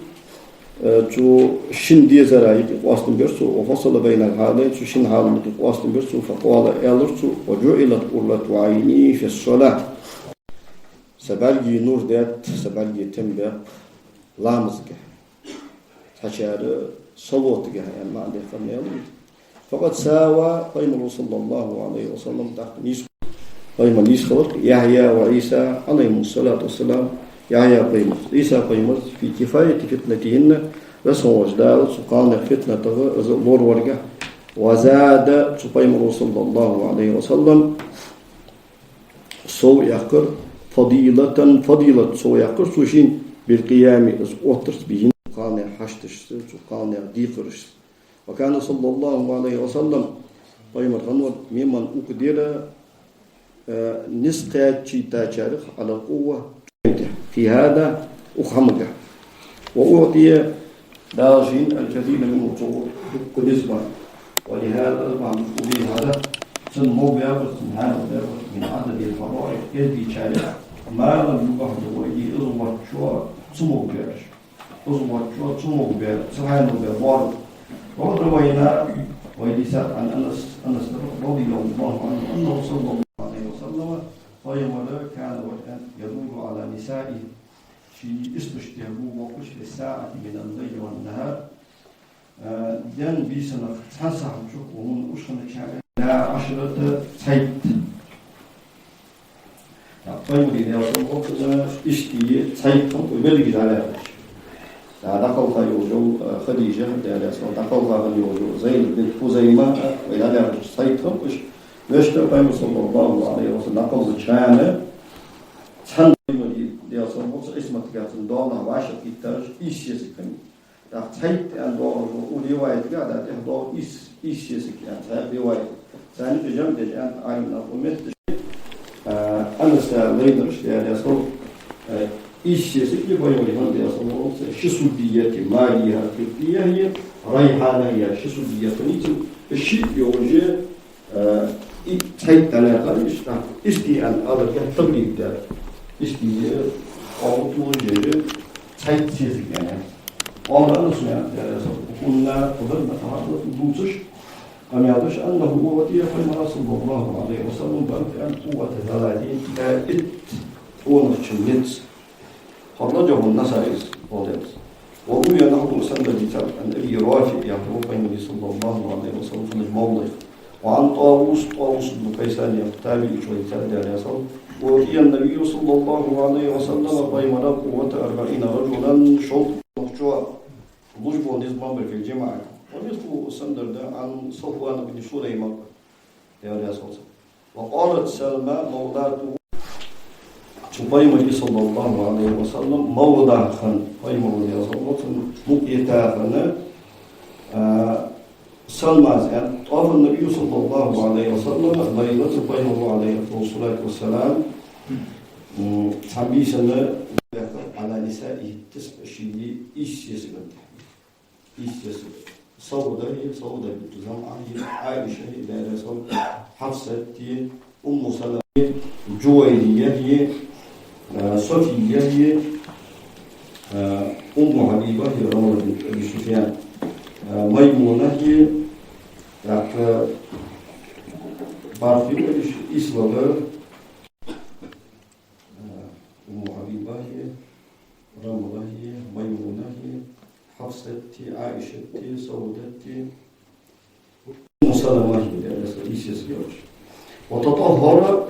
э, цу шин дезара юкъе къоастам бир цо, وفصل بين الحالين, цу шин хьала юкъе къоастам бир цо, فقال, аьлар цо: وجعلت قرة عيني في الصلاة. Са бӀарга нур даьд, са бӀарга тем баьб ламазгахьа. Цхьачар салотагахьа аьнна маӀан даьккхар мел. فقد ساوى, пайхамара, صلى الله عليه وسلم, тӀаккха нийсхо. Пайхамар йиса хилар Яхья ва Ӏийса, Ӏалайхиму ссалату ва ссалам, Яхья пайхамар, Ӏийса пайхамар, фи кифаяти фитнатихима, Веза хинна волча Дала цу кхалнех фитнатах из лораварга, ва зада, цу пайхамара, саллаллаху Ӏалайхи ва саллам, сов яьккхар, фадилатан, фадилат сов яьккхар цо шийна, билкъиями, из оттарца, бихим, цу кхалнех хьашташца, цу кхалнех декхарашца. Ва кана, саллаллаху Ӏалайхи ва саллам, пайхамар хиннавар, мимман укх дера, э, низ кхаьчийтачарех, Ӏала къувва, фи хӀаза, укх хӀамагахь. Ва уӀтия, Дала шийна аль-джазила минхӀу, цох дукха низ баьб. Ва лихӀаза, из бахьан долаш, убихӀа, цунна мо баьб, цунна хьанал баьб, мин Ӏададил фараиз, кхетадечарех, ма лам юбахӀ ли гӀайрихӀи, из воацачоа ца могабаьраш. Из воацачоа ца могабаь, ца хьанал баь боарам. Ва къад равайна, вай дийцад, Ӏан Анас, Анасагара, радияллаху Ӏанху, аннахӀу, саллаллаху Ӏалайхи ва саллам, пайхамар, кана, вар, ядуру Ӏала нисаихӀи, ший исташтех бу боаккхаш, фи ссаӀати минал лайли ван нахӀар, э, ден бийсанах цхьан сахьата чу, ва хӀанз уж хинначарех, ла Ӏашрата, цхьайтта. Пайхамара, Даьла салам хилда цунна, истий цхьайтта хиннаб, берригаш дӀалаьрхӀача. ДӀакхалха йолаш йола, э, Хадижа, Даьла раьза хилва, дӀакхалха хинна йолаш йола Зайнаб бинт Хузайма, э, вай дӀалаьрхӀача цхьайтта хиннаб уж. Вешта пайхамар, саллаллаху Ӏалайхи ва саллам, дӀакхалхача хана, цхьан, пайхамара, Даьла салам хилда цунна, Ӏисматагахь цун доалахьа вӀашагӀкхийттараш ийс сесаг хиннай. ТӀаккха цхьайтта аьнна доагӀаш дола укх риваятагахь, да, тӀехьа доагӀа ийс, ийс сесаг аьнна цхьа риваят. Царна юкъе жамӀ деш аьннад Ӏалимнаха, укх метте, а, Анаса лайнараш, Даьла раьза хилва, а, ийс сесаг я пайхамара хиннад, Даьла салам хилда цунна, ши суддийя, Мария, Къибтийя, Райхьана, ши суддийя хиннай цун, шиъ йолаш, э, и цхьайтта дӀалаьрхӀар, иштта, истий аьнна аларга тагӀлиб даьд. Истий, э, оагӀув туллаш, цхьайтта сесаг аьнна. Къала Анас, Даьла раьза хилва цунна, кхы дар нахьарла дувцаш, къамаьл деш, аннахӀу уӀтия, пайхамара, саллаллаху Ӏалайхи ва саллам, баьб аьнна, къуввата саласин, ткъаь итт къонахчун низ. ХӀара ладувгӀа Насаис, молодец. Ва рувия, нахьдув санна дийцад, Ӏан Аби РафиӀ яхача пайхамара, саллаллаху Ӏалайхи ва саллам, хиннача мовлаех. Ва Ӏан ТӀавус, ТӀавус ибн Кайсан яхача табиӀичо дийцад, Даьла раьза хилва. УӀтия ан-набийю, саллаллаху Ӏалайхи ва саллам, пайхамара къуввата арбаӀина ражулан, шовзткъа къонахчоа луш бола низ ма бар, фил-жамаӀати. Ва мислухӀу, из санна дар да, Ӏан Сафван ибн Сулайма, Даьла раьза хилва цунна. Ва къалат Салма мавлатухӀу. Цу пайхамара, саллаллаху Ӏалайхи ва саллам, мавла хинна, пайхамара, Даьла салам хилда цунна, мукъа йита хинна, а, Салмас аьнна. ТӀафа ан-набийю, саллаллаху Ӏалайхи ва саллам, лайлатан, пайхамара, Ӏалайхи афдалу ссалату ва ссалам, м, цхьан бийсан, Ӏала нисаихӀи тисӀа, ший ийс сесаган тӀа. Ийс сесаг. Сауда я, Сауда бинт ЗамӀа я, Ӏаиша я, Даьла раьза хилва, Хьафсат я, Умму Салама я, Джувайрия я, а, София я, а, Умму Хьабиба я, Рамла бинт Аби Суфьян, а, Маймуна я, тӀаккха бархӀ я уж, ийс валар, а, Умму Хьабиба я, Рамла я, Маймуна я, Хьафсат я, Ӏаишат я, Саудат я, Умму Салама я, Даьла раьза хилва, ийс сесаг я уж. Ва татӀаххара,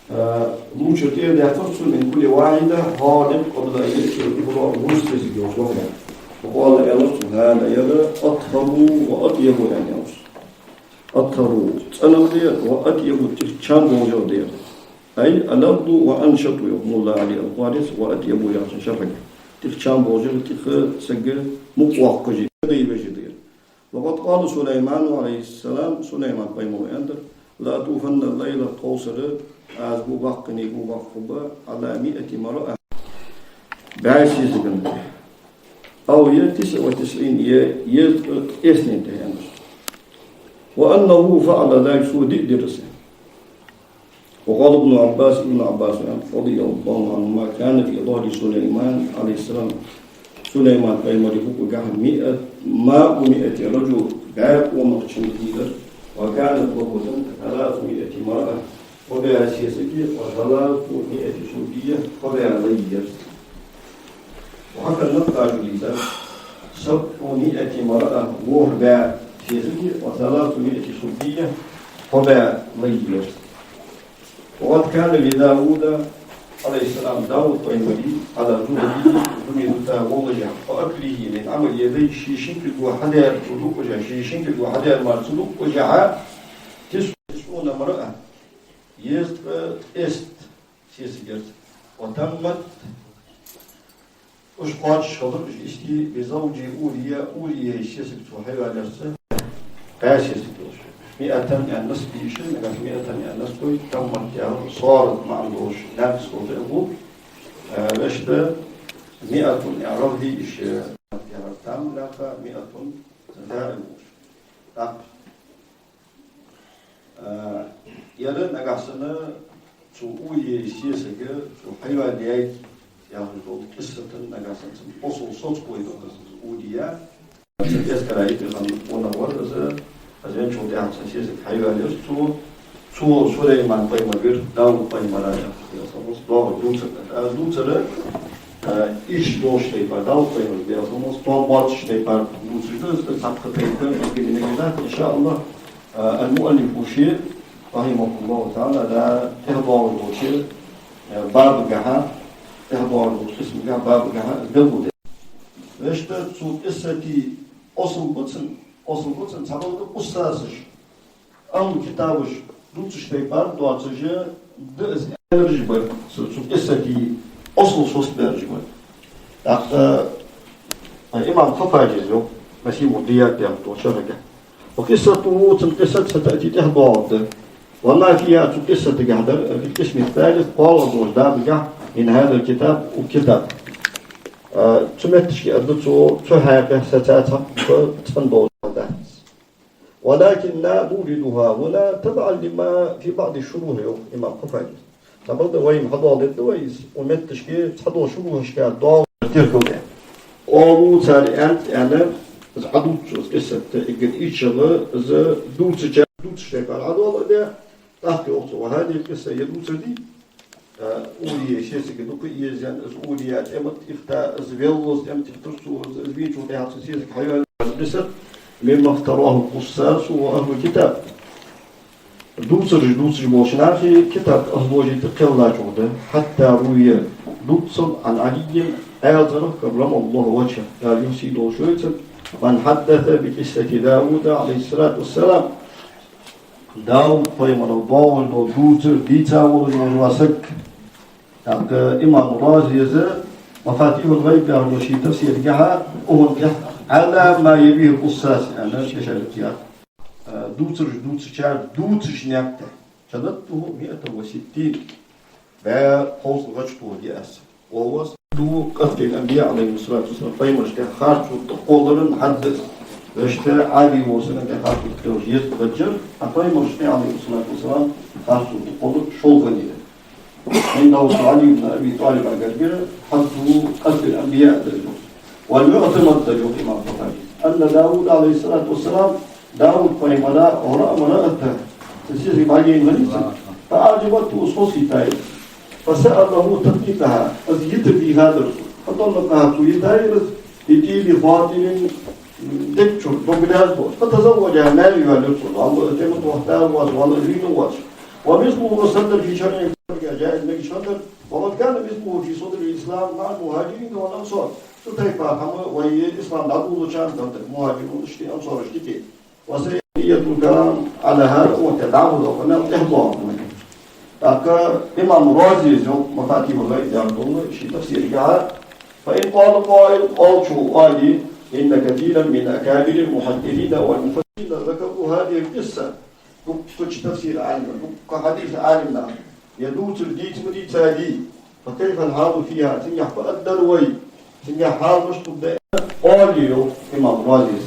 а, лувчар тӀера даьккхар цо, мин кулли вахьида, хӀара къабла ан ядхулал ухра, вуз сесаг йолча вахара. Ва къала, аьлар цо, хӀаза, ер, атхӀару ва атӀйабу, аьнна, аьлар цо. АтхӀару, цӀенагӀа да ер, ва атӀйабу, тӀех чам болаш да ер. Ай, алаззу ва аншату, йоах Мулла Ӏали аль-Къарис, ва атӀйабу яхачун шархьагахь. ТӀех чам болаш, тӀех саг мукъавоаккхаш, дайвеш да ер. Ва къад къала Сулайману, Ӏалайхи ссалам, Сулайман пайхамара аьннадар: ла атуфанна лайла, тховсара аз гу баккхий, гу баккха хургба, Ӏала миати мраъа, бӀаь сесаган тӀа. Ав е тисӀа ва тисӀин, е, е ткъаь эсанна тӀа, аьнна. Ва аннаху фаӀала залика, цо диъ дир из. Ва къала Ибну Ӏаббас, Ибну Ӏаббаса аьннад, радияллаху Ӏанхума, кана фи захьри Сулайман, Ӏалайхи ссалам, Сулайман пайхамара хӀукӀагахь миат, маъу миати ражул, бӀаь къонахчун хилар, ва канат лаху, цунна, саласу миати мраъа, кхо бӀаь сесаг я, ва саласу миати субийя, кхо бӀаь лай я. Ва хьака ан-Наккаша дийцад, сабӀу миати мраъа, ворхӀ бӀаь сесаг я, ва саласу миати субийя, кхо бӀаь лай я. وقد كان لداود عليه السلام, Дауд пайхамара, على جمله, жуми дута воллашехь, وأكله من عمل يديه, ший шин кулго хьадаьр цо дуашехь, ший шин кулго хьадаьр мара цо дуашехь, تسع, تسعون امرأة, дезткъа кӀезига сесаг яр цун. وتمت, уж кхоачаш хилар уж истий, بزوج أوريا, Урияй сесаг цо хьайваьлар цун, кхо сесаг йолаш. مائة аьнна насб йиш я, нагахь مائة аьнна насб йой, تمت яхар сорат маӀан долаш, наькъаш долаш а гу. Э, вешта, مائة аьнна гӀалгӀай йиш я, яхар там лакха, مائة زائد болаш. Так. А, ер нагахь санна цу Урияй сесаг цо хьайваьлар яхаш дола къиссат нагахь санна цун осал соцабой дола из Урия. Цу эскара юкъе хинна къонах вар из, из венначул тӀехьагӀа цун сесаг хьайваьлар цо. Цо Сулайман пайхамар вир, Дауд пайхамара, Даьла салам хилда цунна, дувцар да. Из дувцар, а, иштта долча тайпара, Дауд пайхамара, Даьла салам хилда цунна, тоам боацача тайпара дувцаш да, из цхьаккха тайпара, мегаш да, иншааллахӀ. А, ал-муаллиф ва ше, рахьимахуллахӀу таӀала, да, тӀехьа доагӀаш долча, э, бабагахьа, тӀехьа доагӀаш долча къисмагахьа, бабагахьа белгалдаьд. Вешта, цу къиссата осал ба цун, осал ба цун, цхьабакъда къуссасаш, ахӀлу китабаш дувцача тайпара доацаш да из, аьннараш бар, цу, цу къиссата осал соцабаьраш бар. ТӀаккха, э, имам Хаффаджи йоах, Насиму Дияд яхача шархьагахьа. وقصته, цун къиссат, ستأتي, тӀехьа доагӀаргда. وما فيها, цу къиссатагахьа дар, في القسم الثالث, кхоалагӀа долча бабагахьа, من هذا الكتاب, укх китаба. А, цу метташка аргда цо, цу хьакъехьа саца цхьаккха цӀена дола дац. ولكنا نوردها هنا تبعا لما في بعض الشروح, йоах имам Хаффаджи. Цхьабакъда вай ма хьадоаладергда вай из, укх метташка цхьадолча шурухьашка доагӀар теркал да. Къалу, цар аьннад, аьнна, из Ӏадувц цо, из къиссат эггара ийсчагӀа из дувцача, дувцача тайпара Ӏадоаладу, тӀаккха йоах цо: وهذه القصة, ер дувцар дий, а, Урияй сесага дукха а еза, из Урия тӀема тӀа ихта, из веллалца тӀема тӀа ихтар цо, из, из вийначул тӀехьагӀа цун сесаг хьайваьлар, из къиссат, مما افتراه القصاص وأهل الكتاب. Дувцараш дувцаш болча наха китаб ахлошта кхеллачох да, حتى روي, дувцал, عن علي, Ӏаьлий цӀерах, كرم الله وجهه, Дала юхе сий долаш йойла цун, من حدث بقصة داود عليه الصلاة والسلام, Дауд пайхамарах доагӀаш дола дувцар дийца волаш вола саг. ТӀаккха имам Разис «Мафатихьул-гӀайб» яхача ший тафсирагахьа, укхун тӀехьа, «على ما يرويه القصاص» аьнна, ши шархӀ яр. Э, дувцараш дувцачар дувцача наькъа тӀа. شددته مائة وستين. БӀаь кховзткъа гӀаж тохаргья аз. Ва хӀува حد قتل الأنبياء عليهم الصلاة والسلام. Пайхамарашта тӀа харцо тӀакхоллара хьадд да из. Вешта, Ӏаьлий волча сага тӀа харцо тӀакхоллар езткъа гӀаж яр, а пайхамарашта тӀа, عليهم الصلاة والسلام, харцо тӀакхоллар шоллагӀа дар. Хьин долча Ӏали ибн Аби ТӀалиб гаргара حد قتل الأنبياء да из. والمعتمد, да из, йоах имам Хаффаджи, أن داود عليه الصلاة والسلام, Дауд пайхамара, رأى امرأة, цун сесаг бӀаргаяйнай из, فأعجبته, из хозахийттай из, فسأله تطليقها, из йитар дийхадар цо. فطلقها, цо йитаяр из, بطيب خاطر, дег чура дог лаьца долаш. فتزوجها, маьре йоалаяьяр цо, валлахӀи, тӀема тохаш а вац, валлахӀи, вийна а вац. ومثله, из санна дар, في شرع, جائز, мегаш хиннадар. وقد كان مثله في صدر الإسلام مع المهاجرين والأنصار. Цу тайпара хӀама вай ислам дӀадолалуча хана дар, мухӀажирунашта, ансараштеи. وسيأتي الكلام على هذا, укх тӀа дӀахо дола къамаьл тӀехьа доагӀа вайна. ТӀаккха имам Разис йоах, «Мафатихьул-гӀайб» яхаш долча ший тафсирагахьа: فإن قال قائل, оалачо оале, إن كثيرا من أكابر المحدثين والمفسرين ذكروا هذه القصة. Дуккхача тафсир-Ӏалимнаха, дуккха хьадис-Ӏалимнаха ер дувцар дийца ма дийцай, فكيف الحال فيها, цунгахьа фу аргдар вай, цунгахьа хьал мишта хургда, оале, йоах имам Разис.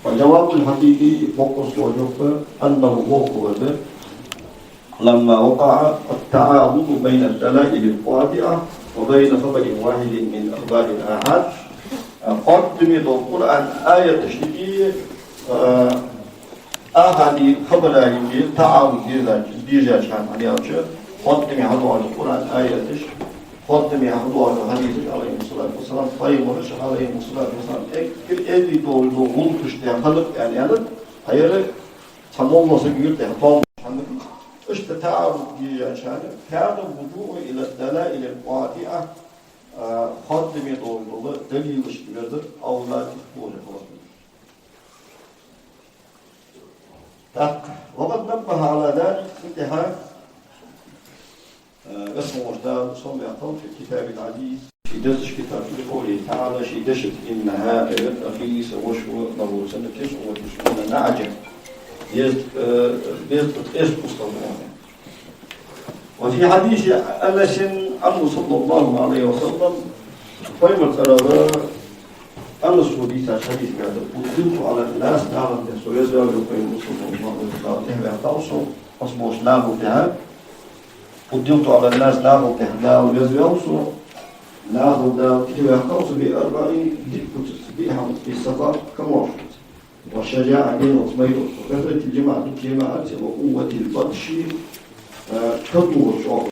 فالجواب الحقيقي, боккъонца дола жоп, أنه, боккъала да, لما وقع التعارض بين الدلائل القاطعة وبين خبر واحد من أخبار الآحاد. Кхоттаме дола Къуръан аяташта юкъе, а, ахади хабара юкъе таӀаруд дезача, дезача хана, хӀана аьлча, кхоттаме хьадоагӀаш Къуръан аяташ, кхоттаме хьадоагӀаш хьадисаш, عليهم الصلاة والسلام, пайхамараша, عليهم الصلاة والسلام, эггара эздий долаш дола гӀулакхашта тӀа хиннаб аьнна, аьннад, хьаяра цхьа моллагӀа саг юрта тӀа тоам беш хиннаб. Иштта таӀарруд дийшача хана, كان الرجوع إلى الدلائل القاطعة, а, хоадаме долаш дола далилашка верзар, أولى, тӀехьа долаш хилар. ТӀаккха, وقد نبه على ذلك, цу тӀехьа, а, Веза волча Дала сомаваьккхав في كتابه العزيز, ший дезача китаб чу, بقوله تعالى, ший дешаца: إنها, أي أخي, са воша ва, له, цунна, تسع وتسعون نعجة, дезткъ-, э, дезткъа ткъеста устагӀа ва. وفي حديث أنس عنه صلى الله عليه وسلم, Пайхамара цӀерагӀа Анаса дийцача хьадисагахь да: فضلت على الناس, нахала тӀа со везаваьв, йоах Пайхамара, صلى الله عليه وسلم, тӀехьаваьккхав со, аз болча нахала тӀа. فضلت على الناس, нахала тӀа Дала везаваьв со, нахала Дала тӀехьаваьккхав со بأربع, диъ куцаца, диъ хӀамаца: بالسخاء, камаьршалца, والشجاعة, генахьа майралца, وكثرة الجماعة, дукха жамаӀатаца, وقوة البطش, э, кадоагӀар чӀоагӀа.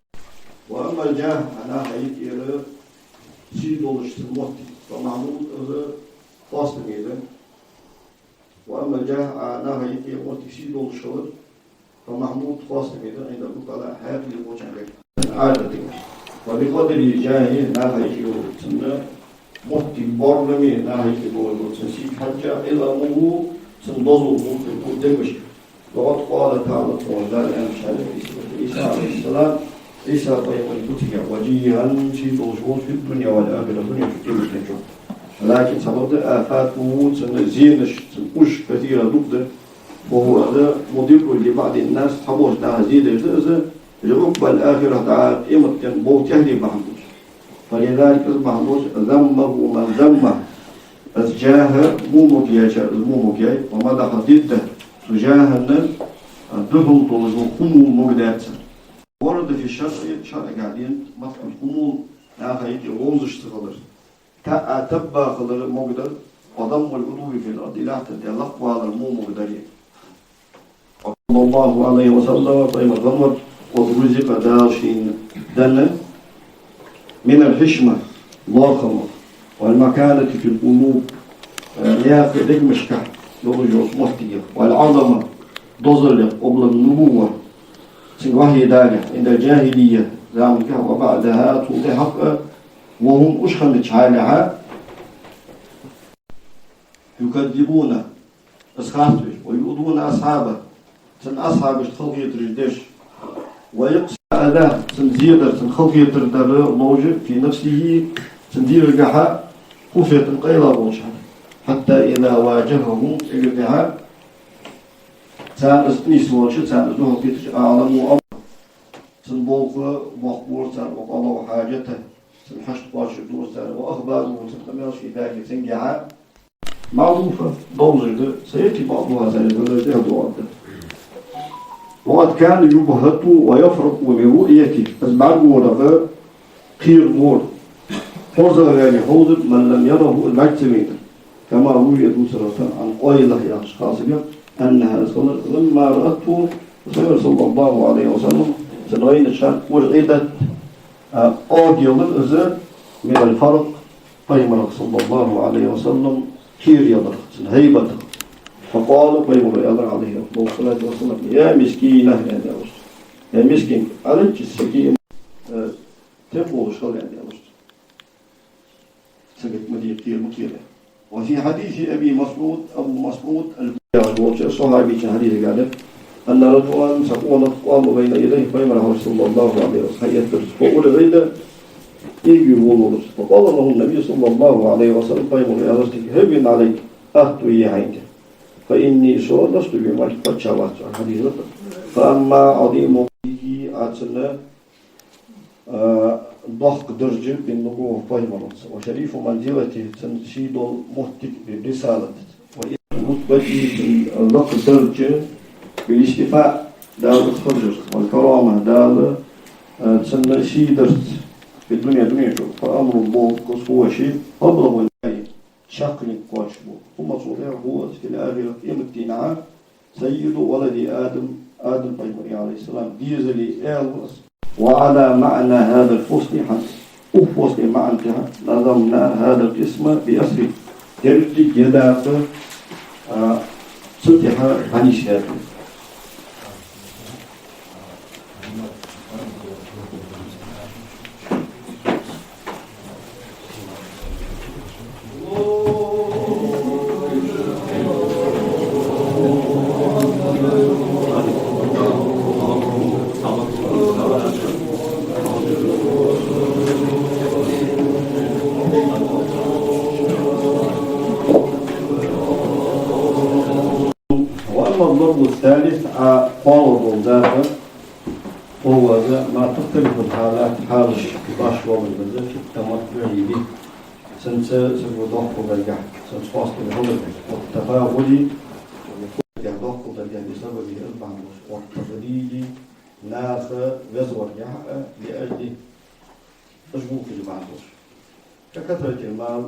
وأما الجاه, наха юкъера сий долаш цун моттиг, فمحمود, из хоастаме да. وأما الجاه, наха юкъера моттиг сий долаш хилар, فمحمود, хоастаме да, عند العقلاء, хьаькъал болчарга. Ӏадатага. وبقدر جاهه, наха юкъе йола цун моттиг боараме, наха юкъе йола цун сий хьежжа, علمه, цун дозал, ملكه, дегашка. وقد قال تعالى, цу Дала аьннад ший сифате, Ӏийса, عليه السلام, Ӏийса пайхамара куцага: وجيها, сий долаш волча, في الدنيا والآخرة, дунен чу, къематден чу. لكن, цхьабакъда, آفاته, цун зенаш, цун уж, كثيرة, дукха да, وهو, из, مضر لبعض الناس, цхьаболча наха зе деш да из, لعقبى الآخرة, дӀа къематден бовл тӀехьде бахьан долаш. فلذلك, из бахьан долаш, ذمه من ذمه, из джаха во могаечар из во могаьй, ومدح ضده, цу джахана духьал долаш дола хӀама могадаьд цар. ورد في الشرع, шарӀагахь денад مدح الخمول, наха юкъе вовзаш ца хилар, таӀа, табба хилар могадар, وذم العدو في الأرض, лаьтта тӀа лакхвалар во могадар. صلى الله عليه وسلم, Пайхамар гӀанвар, قد رزق, Дала шийна денна, من الحشمة, лоархӀамах, والمكانة في القلوب, э, наьха дегашка йолаш йола моттиг, والعظمة, дозал, قبل النبوة, цунга вахьи далехь, عند الجاهلية, заманга, وبعدها, цул тӀехьагӀа а, وهم, уж хиннача хьале а, يكذبون, из харцвеш, ويؤذون أصحابه, цун асхьабашта халахетараш деш, ويقصدون الأذى, цунна зе дар, цунна халахетар дар ловш, في نفسه, цун дегӀагахьа, خفية, къайла болча хана. حتى إذا واجههم, цигара тӀехьа царна из нийсвелча, царна из духьалкхийтача, أعلموا أمره, цун болх боккхавора царна, وقضوا حاجته, цун хьашт кхоачашдора царна, وأخبروه, цун къамаьл шийна даьча, цунгахьа, معروفة, довзаш да, سيأتي بعضها, царна из дӀадоагӀаргда. وقد كان يبهت ويفرح من رؤيته, из бӀаргагорах кхеравора, хӀорзагӀа ваьнна ховзар, من لم يره, из бӀарга ца вайнар. كما روي, дувцар да, عن قيلة, яхаш хиннача сагах, أنها, из хилар, لما رأته, Пайхамар, صلى الله عليه وسلم, цунна гӀайнача хана, ارعدت, а, оагӀелар из, من الفرح, Пайхамарах, صلى الله عليه وسلم, кхераяларах, цун хӀайбатах. فقال, Пайхамара аьлар, عليه أفضل الصلاة والسلام: يا مسكينة, аьнна аьлар цунга. Я мискин, عليك السكينة, э, тем болаш хила, аьнна аьлар цунга. Сагот ма де, кхера ма кхера. وفي حديث أبي مسعود, Абу МасӀуд ал-Бадри яхаш волча сахьабийчун хьадисагахь да: أن رجلا, цхьа къонах, قام بين يديه, Пайхамара хьалха, صلى الله عليه وسلم, хьаэттар из, فأرعد, эгӀаволавелар из. فقال له النبي صلى الله عليه وسلم, Пайхамара аьлар цунга: هون عليك, атта е хьайна тӀа. فإني, со, لست بملك, паччахь вац со, хьадис да. فأما عظيم قدره, а цун, а, доккха даржа, بالنبوة, пайхамаралца, وشريف منزلته, цун сий дола моттиг, بالرسالة, ورتبته, цун лакха даржа, بالاصطفاء, Дала харжар, والكرامة, Дала, а, цунна сий дарца, في الدنيا, дунен чу, فأمره, болх, قبل النبي, чаккхе кхоачаш бола. ثم, цул тӀехьа, هو, في الآخرة, къематдийнахьа, سيد ولد آدم, Адам пайхамара, عليه السلام, дезала аьла ва из. وعلى معنى هذا الفصل, хӀанз укх фослан маӀан тӀа, نظمنا هذا القسم بأصله. Деррига е дакъа, а, цу тӀа хьанийсъяьй. الضرب الثالث, а, кхоалагӀа дола дакъа, وهو ما تختلف الحالات, хьалаш дош доаллаш да, في التمتع به. Цунца саго доккхал даргахьа, цунца хоастам хиларгахьа, والتفاخر, доккхал даргахьа, بسببه, из бахьан долаш, والتقليد, наха везваргахьа, لأجله, уж гулхилар бахьан долаш. ككثرة المال,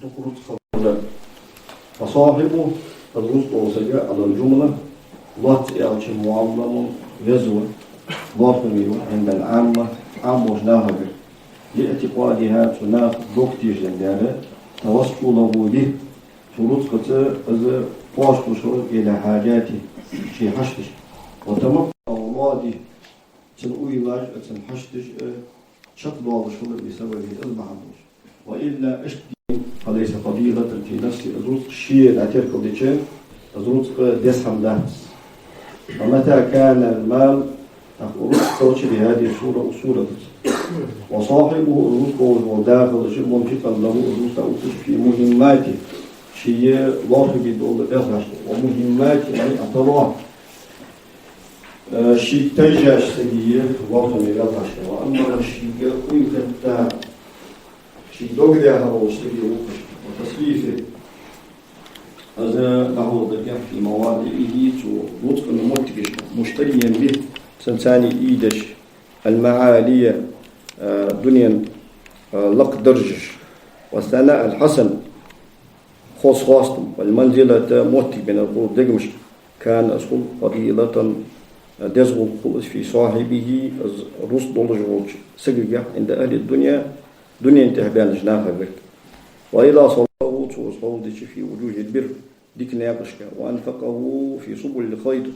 дукха рузкъа хилар. فصاحبه, из рузкъа дола саг, على الجملة, лоацца аьлча, معلم, веза ва, лоархӀаме ва, عند العامة, Ӏаммача нахагара. لاعتقادها, цу наха дог тешаш дар, توسله به, цу рузкъаца из кхоачалуш хилар, إلى حاجاته, ший хьашташка. وتمتع أولاده, цун уйлаш а, цун хьашташ а чакхдоалаш хилар, بسببه, из бахьан долаш. وإلا, иштта, فليس فضيلة في نفسه, из рузкъа ше дӀатеркалдича, из рузкъа деза хӀама дац. ومتى كان المال, тӀаккха рузкъа хилча, بهذه الصورة, укх сурата тӀа. وصاحبه, из рузкъа долаш вола да хилча, منفقا له, из рузкъа дӀаотташ, في مهماته, ший лоархӀаме дола белхаш, ومهمات من اعتضاه, э, шийга тайжача сага лоархӀаме белхашка, وأمره, шийга уйла хетта, шийга дог дехар волча сага, вокхашка, وتصريفه, из дӀахьулдаргахьа, في مواضعه, цу рузкъан моттигашка, مشتريا به, цунца ийдеш, المعالي, э, дунен, э, лакха даржаш, والثناء الحسن, хоза хоастам, والمنزلة, моттиг, من القرب, дегашка, كان, из хул, فضيلة, деза гӀулакх хул из, في صاحبه, из рузкъа долаш волча сагагахьа, عند أهل الدنيا, дунен тӀехьа баьннача нахагара. وإذا صرفه, цо из хьовзадича, في وجوه البر, дика наькъашка, وأنفقه في سبل الخير,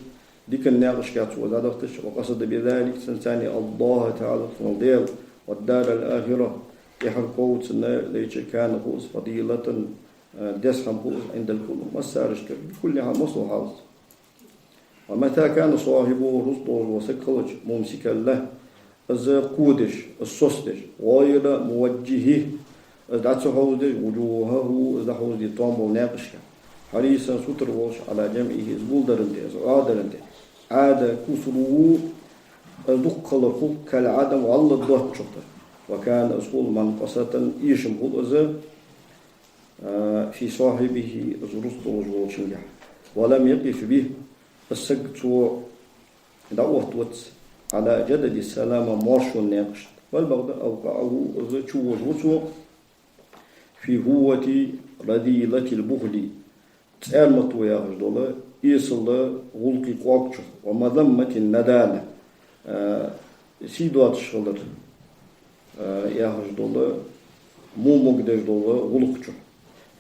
дикан наькъашка цо из дӀадахийтача, وقصد بذلك, цунца, الله تعالى, цунах Даьла, والدار الآخرة, тӀехьара ков цунна лайча, كان, хул из, فضيلة, э, деза хӀама хул из, عند الكل, массарашкара, بكل حال, массайолча хьалаца. ومتى كان صاحبه, рузкъа долаш вола саг хилча, ممسكا له, из кховдадеш, из соцадеш, غير موجهه, из дӀа ца хьовзадеш, وجوهه, из дӀахьовзаде тоам бола наькъашка, حريصا, сутара волаш, على جمعه, из гулдаран тӀа, из Ӏоадаран тӀа, عاد كثره, из дукха хилар хул, كالعدم, вӀалла доацачох тара. وكان, из хул, منقصة, эшам хул из, э, في صاحبه, из рузкъа долаш волчунгахьа. ولم يقف به, из саг цо дӀаоттавац, على جدد السلامة, маьршон наькъашта. بل, бакъда, أوقعه, из чувожаш ва цо, في هوة رذيلة البخل, цӀармато яхаш дола, эсала гӀулакхий кӀоаг чу, ومذمة الندالة, э, сий доацаш хилар, э, яхаш дола, во могадеш дола гӀулакх чу.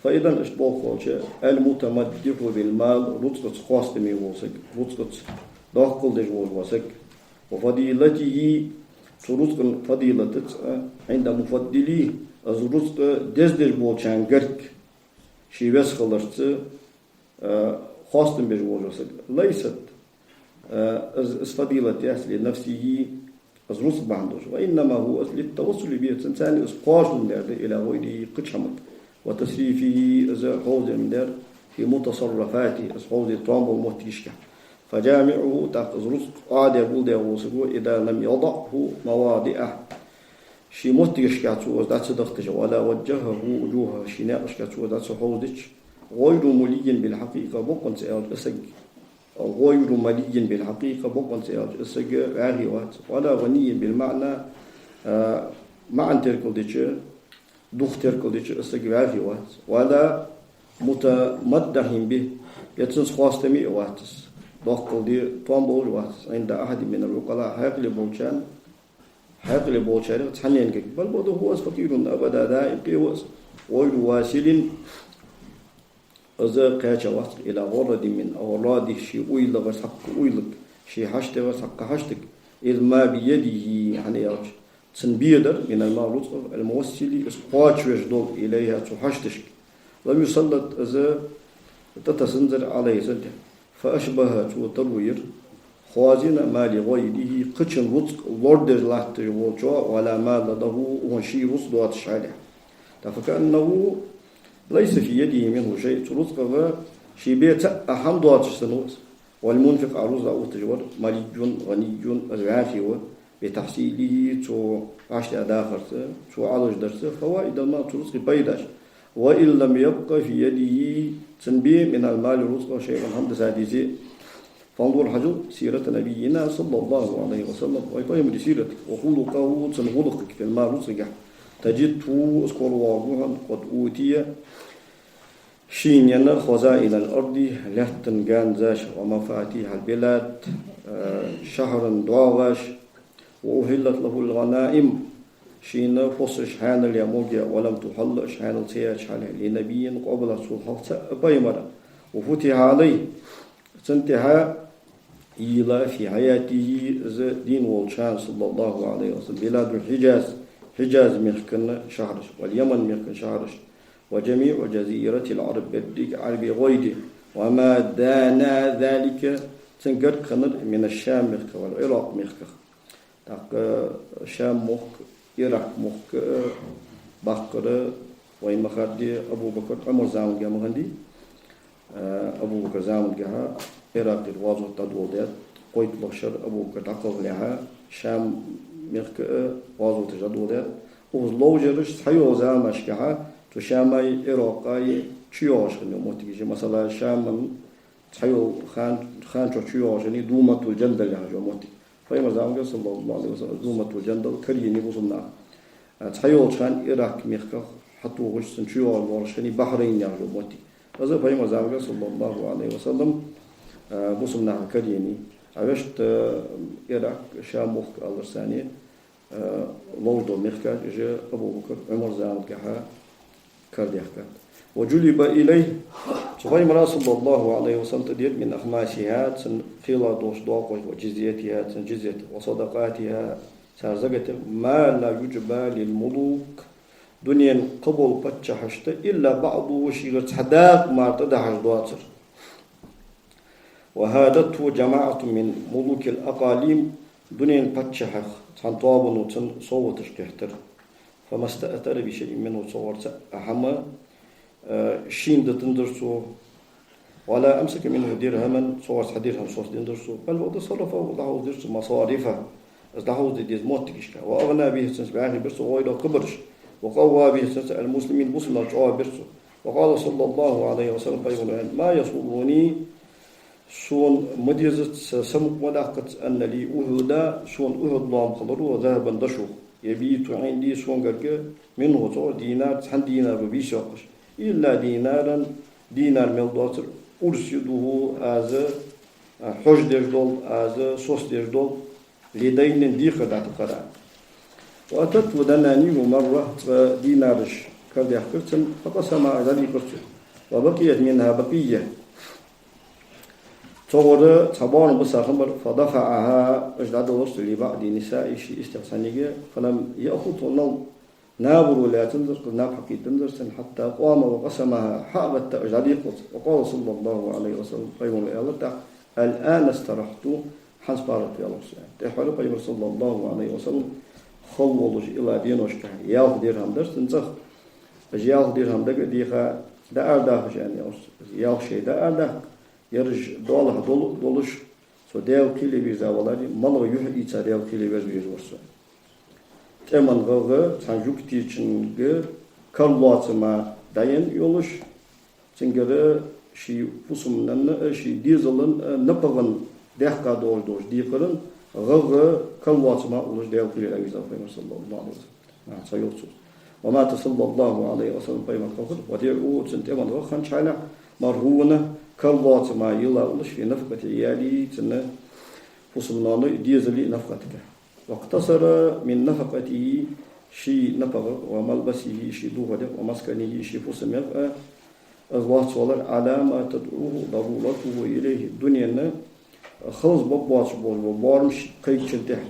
فإذا, иштта болх баьлча, المتمدح بالمال, рузкъаца хоастаме вола саг, рузкъаца доккхал деш волаш вола саг, وفضيلته, цу рузкъан фадилатаца, عند مفضليه, из рузкъа дездеш болчарна гарга, ший веза хиларца, э, хоастам беш волаш вола саг, ليست, э, из, из фадилат яц, لنفسه, из рузкъа бахьан долаш, وإنما هو, из, للتوسل به, цунца из кхоачалун дар да, إلى غيره, кхыча хӀаманга, وتصريفه, из хьовзадар, في متصرفاته, из хьовзаде тоам бола моттигашка. فجامعه, тӀаккха из рузкъа Ӏоаде гулдеш вола саг, إذا لم يضعه مواضعه, ший моттигашка цо из дӀа ца дахийтача, ولا وجهه وجوهه, ший наькъашка цо из дӀа ца хьовзадича, غير ملي بالحقيقة, бокъонца аьлча, из саг, غير ملي بالحقيقة, бокъонца аьлча, из саг вӀаьхий вац, ولا غني بالمعنى, э, маӀан теркалдича, дух теркалдича, из саг вӀаьхий вац, ولا متمدح به, е цунца хоастаме а вац из, доккхал де тоам болаш вац из, عند أحد من العقلاء, хьаькъале болчарна, хьаькъале болчарех цхьаннега. بل, бакъда, هو, из, فقير أبدا, даим къе ва из, غير واصل, из кхаьча вац, إلى غرض من أغراضه, ший уйлагӀара цхьаккха уйлага, ший хьаштагӀара цхьаккха хьаштага, إذ ما بيده, хӀана аьлча, цун бе дар, من المال, рузкъах, الموصل, из кхоачавеш дола, إليها, цу хьашташка. لم يسلط, из тӀатессанзар, عليه, цунна тӀа. فأشبه, цо таро йир, خازن مال غيره, кхычун рузкъа лорадеш латташ волчоа, ولا مال له, укхан ший рузкъа доацаш хилча. ТӀаккха, فكأنه ليس في يده منه شيء, цу рузкъах ший бе цаӀ а хӀама доацаш санна ва из. والمنفق, Ӏа рузкъа дӀаотташ вар, ملي غني, из вӀаьхий ва, بتحصيله, цо вӀаштӀехьадахарца, цо Ӏалашдарца, فوائد المال, цу рузкъа пайдаш, وإن لم يبق في يده, цун бе, من المال, рузкъах, شيء, хӀама дисаде. فانظر, хьажал, سيرة نبينا صلى الله عليه وسلم, вай пайхамара сират, وخلقه, цун гӀулакх, في المال, рузкъагахьа, تجده, из коравоагӀаргва хьона, قد أوتي, шийна енна, خزائن الأرض, лаьттан ганзаш, ومفاتيح البلاد, э, шахьарий доагӀаш, وأحلت له الغنائم, шийна фусаш хьаьнал яь моги, ولم تحل, уж хьаьнал ца яьча хьале, لنبي قبله, цул хьалха цаӀ пайхамара, وفتح عليه, цунна тӀехьа йийла, في حياته, из дийна волча хана, صلى الله عليه وسلم, بلاد الحجاز, Хьиджаз мехка шахьараш, واليمن мехка шахьараш, وجميع جزيرة العرب, беррига Ӏарбий гӀой де, وما دانا ذلك, цунна гарга хиннар, من الشام мехка, والعراق мехках. ТӀаккха Шам мохк, Ирак мохк, э, баккхар, вайна ма хаьдде, Абу Бакр, Ӏумара заманга ма хиннадий. Э, Абу Бакра замангахьа Иракъера гӀазот дӀадоладаьд, кхойтталагӀча шера Абу Бакр дӀакхалхалехьа, Шам мехка а гӀазоташ дӀадоладаьд. Укхаза ловш яраш цхьайола замашкахьа, цу Шамаи Иракъаи чуйоагӀаш хинна йола моттигаш я. Масала, Шаман цхьайола хан-, хана чу чуйоагӀаш хиннай Думатул-Джандал яхаш йола моттиг. Пайхамара замангахьа, صلى الله عليه وسلم, Думатул-Джандал караенай бусалба наха. А, цхьайолча хана Ирак мехках хьатохаш, цун чуйоагӀаш лоархӀаш хиннай Бахьрайн яхаш йола моттиг. Из а пайхамара замангахьа, صلى الله عليه وسلم, а, бусалба наха караенай. А вешта, а, Ирак, Шам мохк аларца, а, ловш дола мехкаш, уж Абу Бакр, Ӏумара замангахьа карадаьхкад. وجلب إليه, цу пайхамара, صلى الله عليه وسلم, тӀадир, من أخماسها, цун хила долча доакъошта, وجزيتها, цун джизйата, وصدقاتها, цар закатах, ما لا يجبى للملوك, дунен кхыбола паччахьашта, إلا بعضه, шийгара цхьа дакъа мара тӀадахьаш доацар. وهادته جماعة من ملوك الأقاليم, дунен паччахьех цхьан тоабано цунна совгӀаташ кхихьийтар. فما استأثر بشيء منه, цунгара цхьа хӀама, э, шийна дитанзар цо, ولا أمسك منه درهما, цунгара цхьа дирхӀам соцаденнадар цо. بل وتصرفه, дӀахьовзадир цо, مصارفه, из дӀахьовзаде деза моттигашка. وأغنى به, цунца вӀаьхий бир цо, غيره, кхыбараш. وقوى به, цунца المسلمين, бусалба нах чӀоагӀбир цо. وقال صلى الله عليه وسلم, пайхамара аьннад: ما يسرني, сона ма дезац, са самукъа ма даккхац, أن لي أحدا, сона Ухьуд лоам хиларо, ذهبا, дошух, يبيت عندي, сона гарга, منه, цох, دينار, цхьан динаро бийса йоаккхаш, إلا دينارا, динар мел доацар, أرصده, аз, а, хьожадеш дола, аз соцадеш дола, لدين, декхар дӀатӀакхара. وأتته دنانير مرة, цкъа динараш карадаьхкар цунна, فقسمها, дӀадийкъар цо. وبقيت منها بقية. Цунгара цхьа боарам бисар хиннабар, فدفعها, уж дӀадалар цо, لبعض نسائه, ший истех цхьаннега, فلم يأخذه, набаро лаьцанзар, кхы наб хьакхийттанзар цунна, حتى قام وقسمها, хьа а гӀетта, уж дӀадийкъар цо. وقال صلى الله عليه وسلم, пайхамара аьлар тӀаккха: الآن استرحت, хӀанз паргӀата ваьлар со. ТӀеххьара пайхамар, صلى الله عليه وسلم, хала волаш илла деношка ялх дирхӀам дар цун цӀагӀа. Уж ялх дирхӀам дага а деха, дӀаарадаха уж, аьнна, ялх шай дӀаарадаккха, ераш доалахьа дол-, долаш, со Даьла кхеле вийрза валаре, малагӀа юхь ийца Даьла кхеле верза везаш вар со. ТӀема гӀагӀа цхьан жугтичунга кара лоацама дӀаенна йолаш, цунгара ший фусамнан а, ший дезалан а, напагӀан даьккха долаш долча декхаран гӀагӀа кара лоацама уллаш Даьла кхеле вийрзав пайхамар, صلى الله عليه وسلم. А, цхьа йоах цо. ومات صلى الله عليه وسلم, пайхамар кхалхар, وديعه, цун тӀема гӀагӀа хиннача хьале, مرهونا, кара лоацама йилла уллаш, في نفقة عياله, цун фусамнаьна дезала нафакъатага. واقتصر من نفقته, ший напагӀах, وملبسه, ший дувхарех, ومسكنه, ший фусамех а, из лоацвалар, على ما تدعوه ضرورته إليه, дунен халаза баббоацаш бола боарам шийга кхайкачун тӀехьа.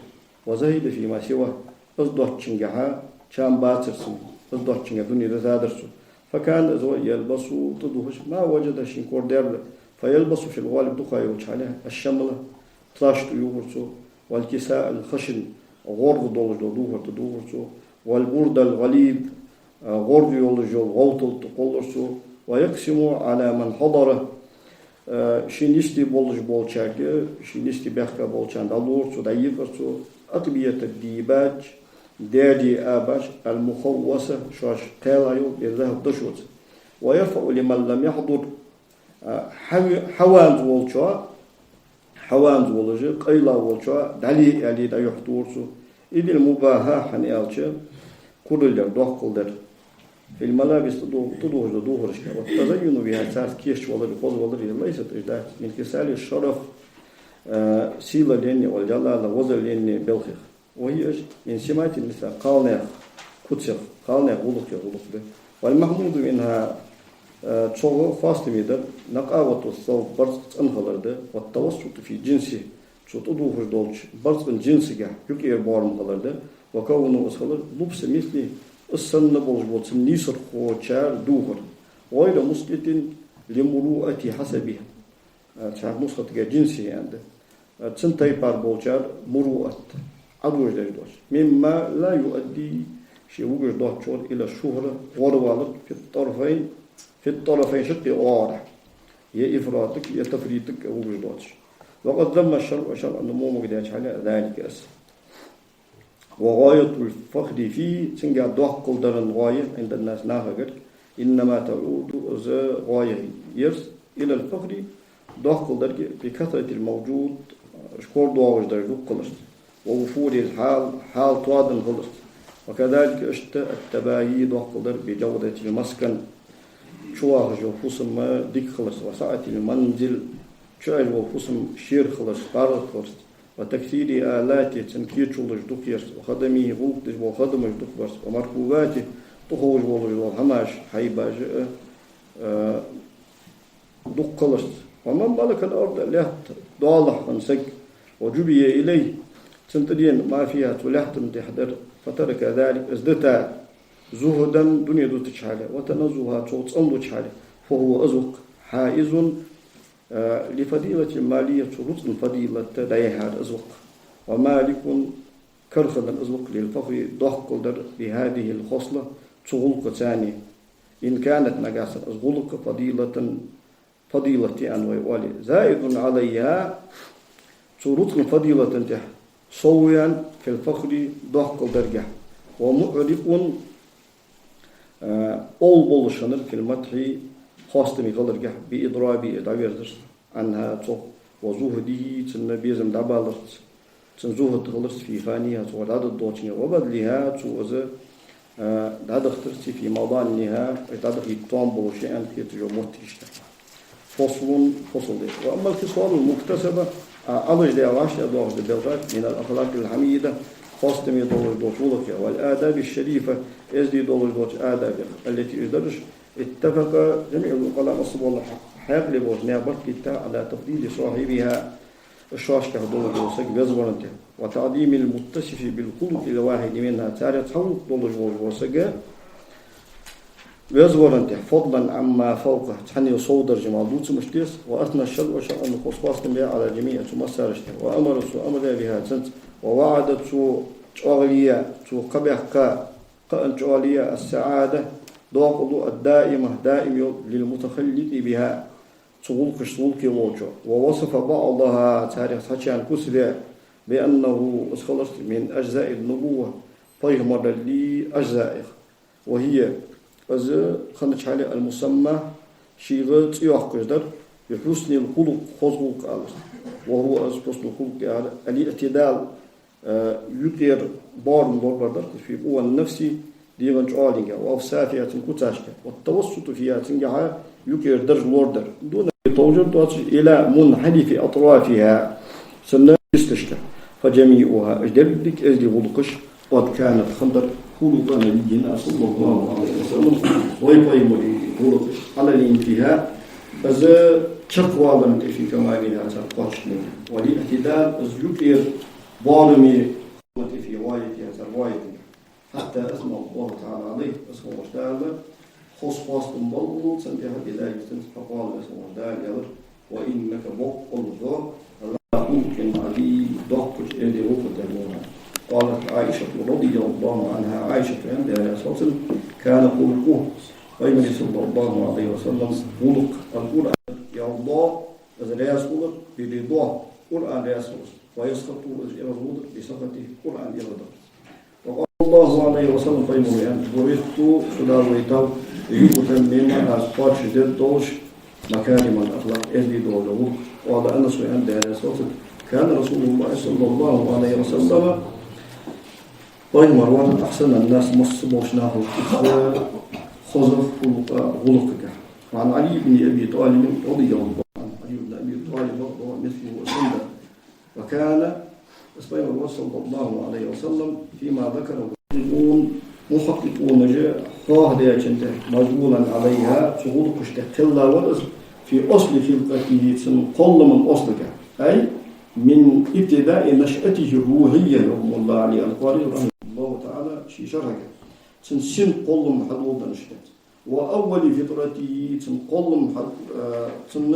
وزهد فيما سواه, из доацачунгахьа чам бацар цун, из доацачунга дуне дӀатадар цо. فكان, из ва, يلبس, тӀадувхаш, ما وجد, шийна корадаьр, فيلبس في الغالب, дукха йолча хьале, الشمل, плащ тӀаювхар цо, والكساء الخشن, гӀоргӀа долаш дола дувхар тӀадувхар цо, والبرد الغليظ, гӀоргӀа йолаш йола гӀовтал тӀакхоллар цо, ويقسم على من حضره, Э, шийна йисте болаш болчаьрга, шийна йисте баьхка болчарна дӀалора цо, дӀаекъар цо, أقبية الديباج, даьрий абаш, المخوصة, шоаш кхаьла йола, بالذهب, дошоца. ويرفع لمن لم يحضر, э, хьа-, хьаванза волчоа, хьаванза волаш, къайла волчоа, дӀале аьле, дӀайохьадора цо. إذ المباهاة, хӀана аьлча, кураллера, доккхал дар. في الملابس, тӀадух-, тӀадувхаш дола духарашка. والتزين بها, царца кийчвалар, хозавалар, ليست, уж дац, من خصال الشرف, э, сийлен, والجلالة, везален белхех. وهي, уж, من سمات النساء, кхалнаьха куцех, кхалнаьха гӀулакхех гӀулакх да. والمحمود منها, э, цох хоастаме дар, نقاوة الثوب, барзкъа цӀена хилар да, والتوسط في جنسه, цо тӀадувхаш долча барзкъан джинсагахь юкъера боарам хилар да, وكونه, из хилар, لبس مثله, из санна болаш бола цун нийсархочар дувхар, غير مسقط لمروءة حسبه, э, цхьан нусхатага جنسه аьнна да, э, цун тайпара болчар муруъат, Ӏадужадеш доацаш, مما لا يؤدي, ше вугаш доацачох, إلى الشهرة, гӀорваларга, في الطرفين, في الطرفين, шаккхе оагӀорахьа, е ифратага, е тафритага вугаш доацаш. وقد ذم الشرع, шарӀо мо магадаьча хьале, ذلك, из. وغاية الفخر فيه, цунгахь доккхал даран гӀоя, عند الناس, нахагара, إنما تعود, из гӀоя ерз, إلى الفخر, доккхал дарга, بكثرة الموجود, шкор доагӀаш дар дукха хиларца, ووفور الحال, хьал тоаденна хиларца, وكذلك, иштта, التباهي, доккхал дар, بجودة المسكن, чувахаш йола фусам дика хиларца, وسعة المنزل, чуэш йола фусам шера хиларца, паргӀата хиларца, وتكثير آلاته, цун кечалаш дукха ярца, وخدمه, гӀулакх деш бола хадамаш дукха барца, ومركوباته, тӀаховш болаш дола хӀамаш, хьайбаш, э, э, дукха хиларца. ومن ملك الأرض, лаьтта доалахьа хинна саг, وجبي إليه, цунна тӀадена ما فيها, цу лаьтта тӀа дар, فترك ذلك, из дита, زهدا, дуне дутача хьале, وتنزها, цох цӀенлуча хьале, فهو, из ва-кх, حائز, э, لفضيلة مالية, цу рузкъан фадилат дӀаяхьар из ва-кх. ومالك, кара хиннар из ва-кх, للفخر, доккхал дар, بهذه الخصلة, цу гӀулакхаца. إن كانت, нагахьа санна из гӀулакх, فضيلة, фадилат я аьнна вай оале, زائد عليها, цу рузкъан фадилата тӀа совъяьнна, في الفخر, доккхал даргахь, ومعرق, э, овла болаш хиннар, في المدح, хоастаме хиларгахь, بإضرابه, дӀаверзарца, عنها, цох, وزهده, цунна безам дӀабаларца, цун зухӀд хиларца, في فانيها, цо дӀадоаллача хӀамах, وبذلها, цо из, э, дӀадахийтарца, في مضانها, уж дӀадахийта тоам болаш, шиъан, кхеташ йола моттигашка. فصل, фасл да. وأما الخصال المكتسبة, а, Ӏалашдаь, вӀаштӀехьдоахаш да белхаш, من الأخلاق الحميدة, хоастаме долаш долча гӀулакхех, والآداب الشريفة, эздий долаш долча адабех, التي, уж дараш, اتفق جميع العقلاء, массабола хьаькъале болча наьха барт битта, على تفضيل صاحبها, шоашкахь долаш вола саг везаваран тӀа, وتعظيم المتصف بالخلق الواحد منها, царех цхьа гӀулакх долаш волаш вола саг везаваран тӀа, فضلا عما فوقه, цхьаннел совдаржа мел дувцамаш деза, وأثنى الشرع, шарӀо хоза хоастам баь, على جميع, цу массарашта, وأمر, цо амар даь, بها, цунца, ووعد, цо чӀоагӀо яь, цо кхаъ баьккха, кхаъан чӀоагӀо яь, السعادة, докъалу, الدائمة, даим йола, للمتخلق بها, цу гӀулакхашца гӀулакхе волчо, ووصف بعضها, царех цхьачарна куц баь, بأنه, из хиларца, من أجزاء النبوة, пайхамараллий ажзаех. وهي, из хиннача хьале, المسمى, шийга цӀи йоаккхаш дар, بحسن الخلق, хоза гӀулакх аларца. وهو, из حسن الخلق яхар, الاعتدال, э, юкъера боарам лорабар дар, في قوى النفس, дегӀан чӀоагӀонех, وأوصافها, цун куцашка, والتوسط فيها, цунгахьа юкъера дарж лорадар, دون, товжар доацаш, إلى منحرف أطرافها, цун йисташка, فجميعها, уж деррига эздий гӀулакхаш, قد كانت, хиннадар, خلق نبينا صلى الله عليه وسلم, вай пайхамара гӀулакхаш, على الانتهاء, из чакхвалар тӀа, في كمالها, цар кхоачашденна, والاعتدال, из юкъера боарам, في غايتها, цар гӀоятагахь. حتى أثنى الله تعالى عليه, из хинна волча Дала хоза хоастам баллалца цунна тӀа, بذلك, цунца, فقال, из хинна волча Дала аьлар: وإنك, боккъала хьо, لعلى خلق عظيم, доккхача эздий гӀулакха тӀа хьо ва. قالت عائشة رضي الله عنها, Ӏайшата аьннад, Даьла раьза хилва цунна: كان خلقه, пайхамара, صلى الله عليه وسلم, гӀулакх, القرآن, يرضاه, Из раьза хулар, برضاه, Къуръан раьза хилар. ويسخط, из эгӀазводар, بسخطه, Къуръан эгӀадар. وقال صلى الله عليه وسلم, пайхамара аьннад: بعثت, со Дала вайтав, لأتمم, аз кхоачашдергдолаш, مكارم الأخلاق, эздий дола гӀулакх. قال أنس, Анаса аьннад, Даьла раьза хилва цунна: كان رسول الله صلى الله عليه وسلم, пайхамар вар أحسن الناس, масса болча нахал тӀехьа хоза хулкъа гӀулакхагахьа. وعن علي بن أبي طالب رضي الله عنه, Ӏали ибн Аби ТӀалиб, مثله, из санна дар. وكان, из пайхамар вар, صلى الله عليه وسلم, فيما ذكره المحققون, мухьаккъикъунаша хьоахадаьчунна тӀа, مجبولا عليها, цу гӀулакхашта тӀа кхелла вар из, في أصل خلقته, цун кхоллама ослага. أي من ابتداء نشأته الروحية, يقول القاري رحمه الله تعالى, ший шархьага. Цун син кхоллама хьадоладенна тӀа. وأول فطرته, цун кхоллама хьа-, э, цун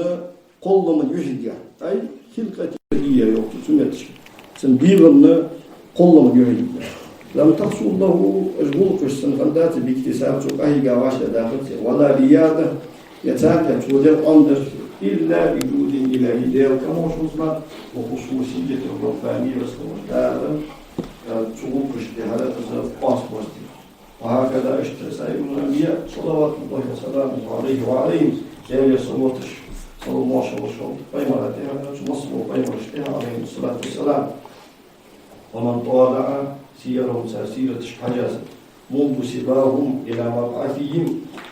кхоллама юхьигахьа. أي خلقته البدئية, йоах цо цу метташка. Цун дегӀама кхоллама юхьигахьа. لم تحصل له, уж гӀулакхаш цунна хиннадац, باكتساب, цо къахьийга вӀаштӀехьа даккхар, ولا رياضة, е царца цо дер Ӏомадар, إلا بجود إلهي, Даьла къахетамца, وخصوصية ربانية, Дала, э, цу гӀулакхашта тӀа хьадаьр из къоастабаьб. وهكذا, иштта, سائر الأنبياء صلوات الله وسلامه عليه وعليهم, Даьлера салоташ, салам-моаршал хилда пайхамара тӀа, цу массабола пайхамарашта тӀа, عليهم الصلاة والسلام. ومن طالع سيرهم, цар сираташка хьежача, منذ سباهم إلى مبعثهم,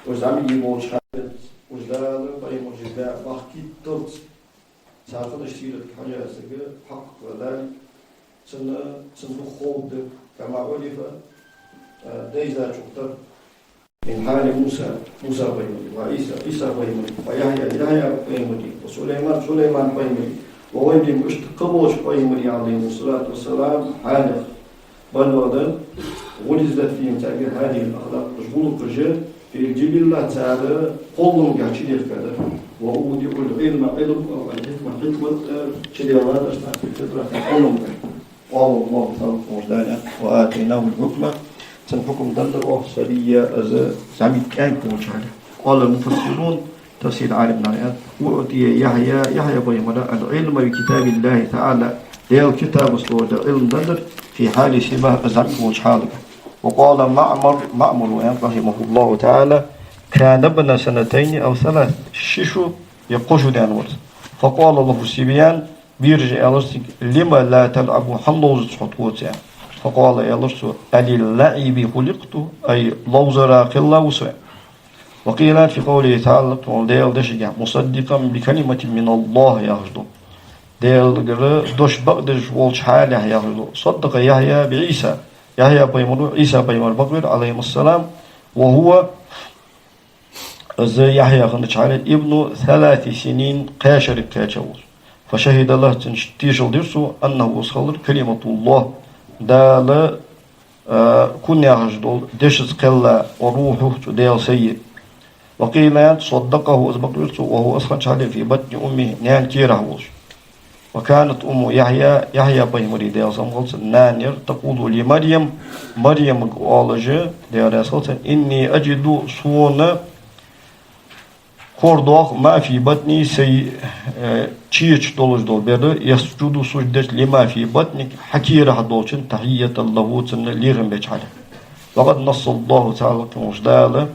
уж зӀамига болча хана, уж Дала пайхамараш баь бахкийтта, цар хиннача сиратага хьежача, حقق ذلك, цунна, цун духьал да, كما عرف, э, дайзача тара. من حال موسى, Муса пайхамара, وعيسى, Ӏийса пайхамара, ويحيى, Яхья пайхамара, وسليمان, Сулайман пайхамара, وغيرهم, иштта кхыболча пайхамарий, عليهم الصلاة والسلام, хьалех. Бал вадан, غرست فيهم, царгара هذه الأخلاق, уж гӀулакхаш في الجبلة, цар кхолламагахьа чудехкадар. وأودعوا العلم, Ӏилма, والحكمة, хьикмат, э, чуделадар цар, في الفطرة, кхолламагахьа. قال الله تعالى, Дала аьннад: وآتيناه الحكم, цунна хьукам деннадар оаха, صبيا, из зӀамига кӀаьнк волча хана. قال المفسرون, тафсира Ӏалимнаха аьннад: أعطي يحيى, Яхья пайхамара, العلم بكتاب الله تعالى, Даьла китабаца дола Ӏилма деннадар, في حال صباه, из зӀамига волча хьалага. وقال معمر, Маъмара аьннад, رحمه الله تعالى: كان ابن سنتين أو ثلاث, ши шу е кхо шу даьнна вар из. فقال له الصبيان, бераша аьлар цунга: لم لا تلعب, хӀана ловзац хьо тхоца, аьнна. فقال, аьлар цо: أللعب خلقت, أي, ловзара кхелла ва со, аьнна. وقيل في قوله تعالى, Даьла дешагахьа: مصدقا بكلمة من الله, яхаш дола. Даьлагара дош бакъдеш волча хьале яхаш дола. صدق يحيى بعيسى, Яхья пайхамара Ӏийса пайхамар бакъвир, عليهما السلام, وهو, из Яхья хиннача хьале, ابن ثلاث سنين, кхаь шерага кхаьча волаш. فشهد له, цунна тешал дир цо, أنه, из хилар, كلمة الله, Дала, э, кун яхаш дола дешаца кхелла, وروحه, цу Даьла Сай. وقيل, صدقه, из бакъвир цо, وهو, из хиннача хьале, في بطن أمه, наьна керахь волаш. وكانت أم يحيى, Яхья пайхамара, Даьла салам хилда цунна, нана яр, تقول لمريم, Марьямага оалаш, Даьла раьза хилва цунна: إني أجد, сона корадоагӀа, ما في بطني, сай, э, чеча долаш дола бер, يسجد, сужда деш, لما في بطنك, хьа керахь долчунна, تحية له, цунна лерхӀам беча хьале. وقد نص الله تعالى, къахетам болча Дала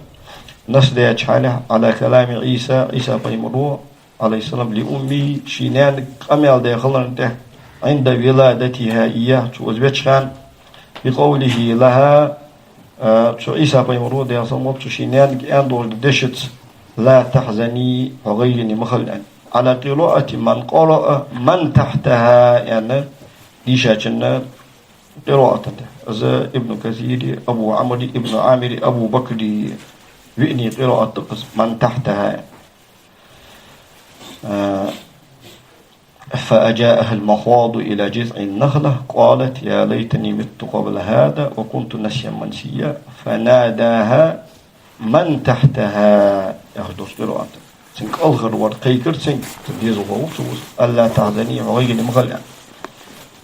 насс даьча хьале, على كلام عيسى, Ӏийса пайхамара, عليه السلام, لأمه, ший наьнага къамаьл даь хиларна тӀа, عند ولادتها إياه, цо из веча хана, بقوله لها, э, цу Ӏийса пайхамара, Даьла салам хилда цунна, ший наьнага аьнна долаш дола дешаца: لا تحزني, хьо гӀайгӀане ма хила, аьнна. على قراءة من قرأ من تحتها, аьнна, дийшачун къираат да. Из Ибн Касира, Абу Ӏамра, Ибн Ӏамира, Абу Бакра виъний къираат да из, من تحتها. آه، فأجاءها المخاض إلى جذع النخلة قالت يا ليتني مت قبل هذا وكنت نسيا منسيا فناداها من تحتها. Яхаш дола къираат. Цунга кӀалхарвар кхайкар цунга, цу дезалхо ва цо, ألا تحزني, хьо гӀайгӀане ма хила, аьнна.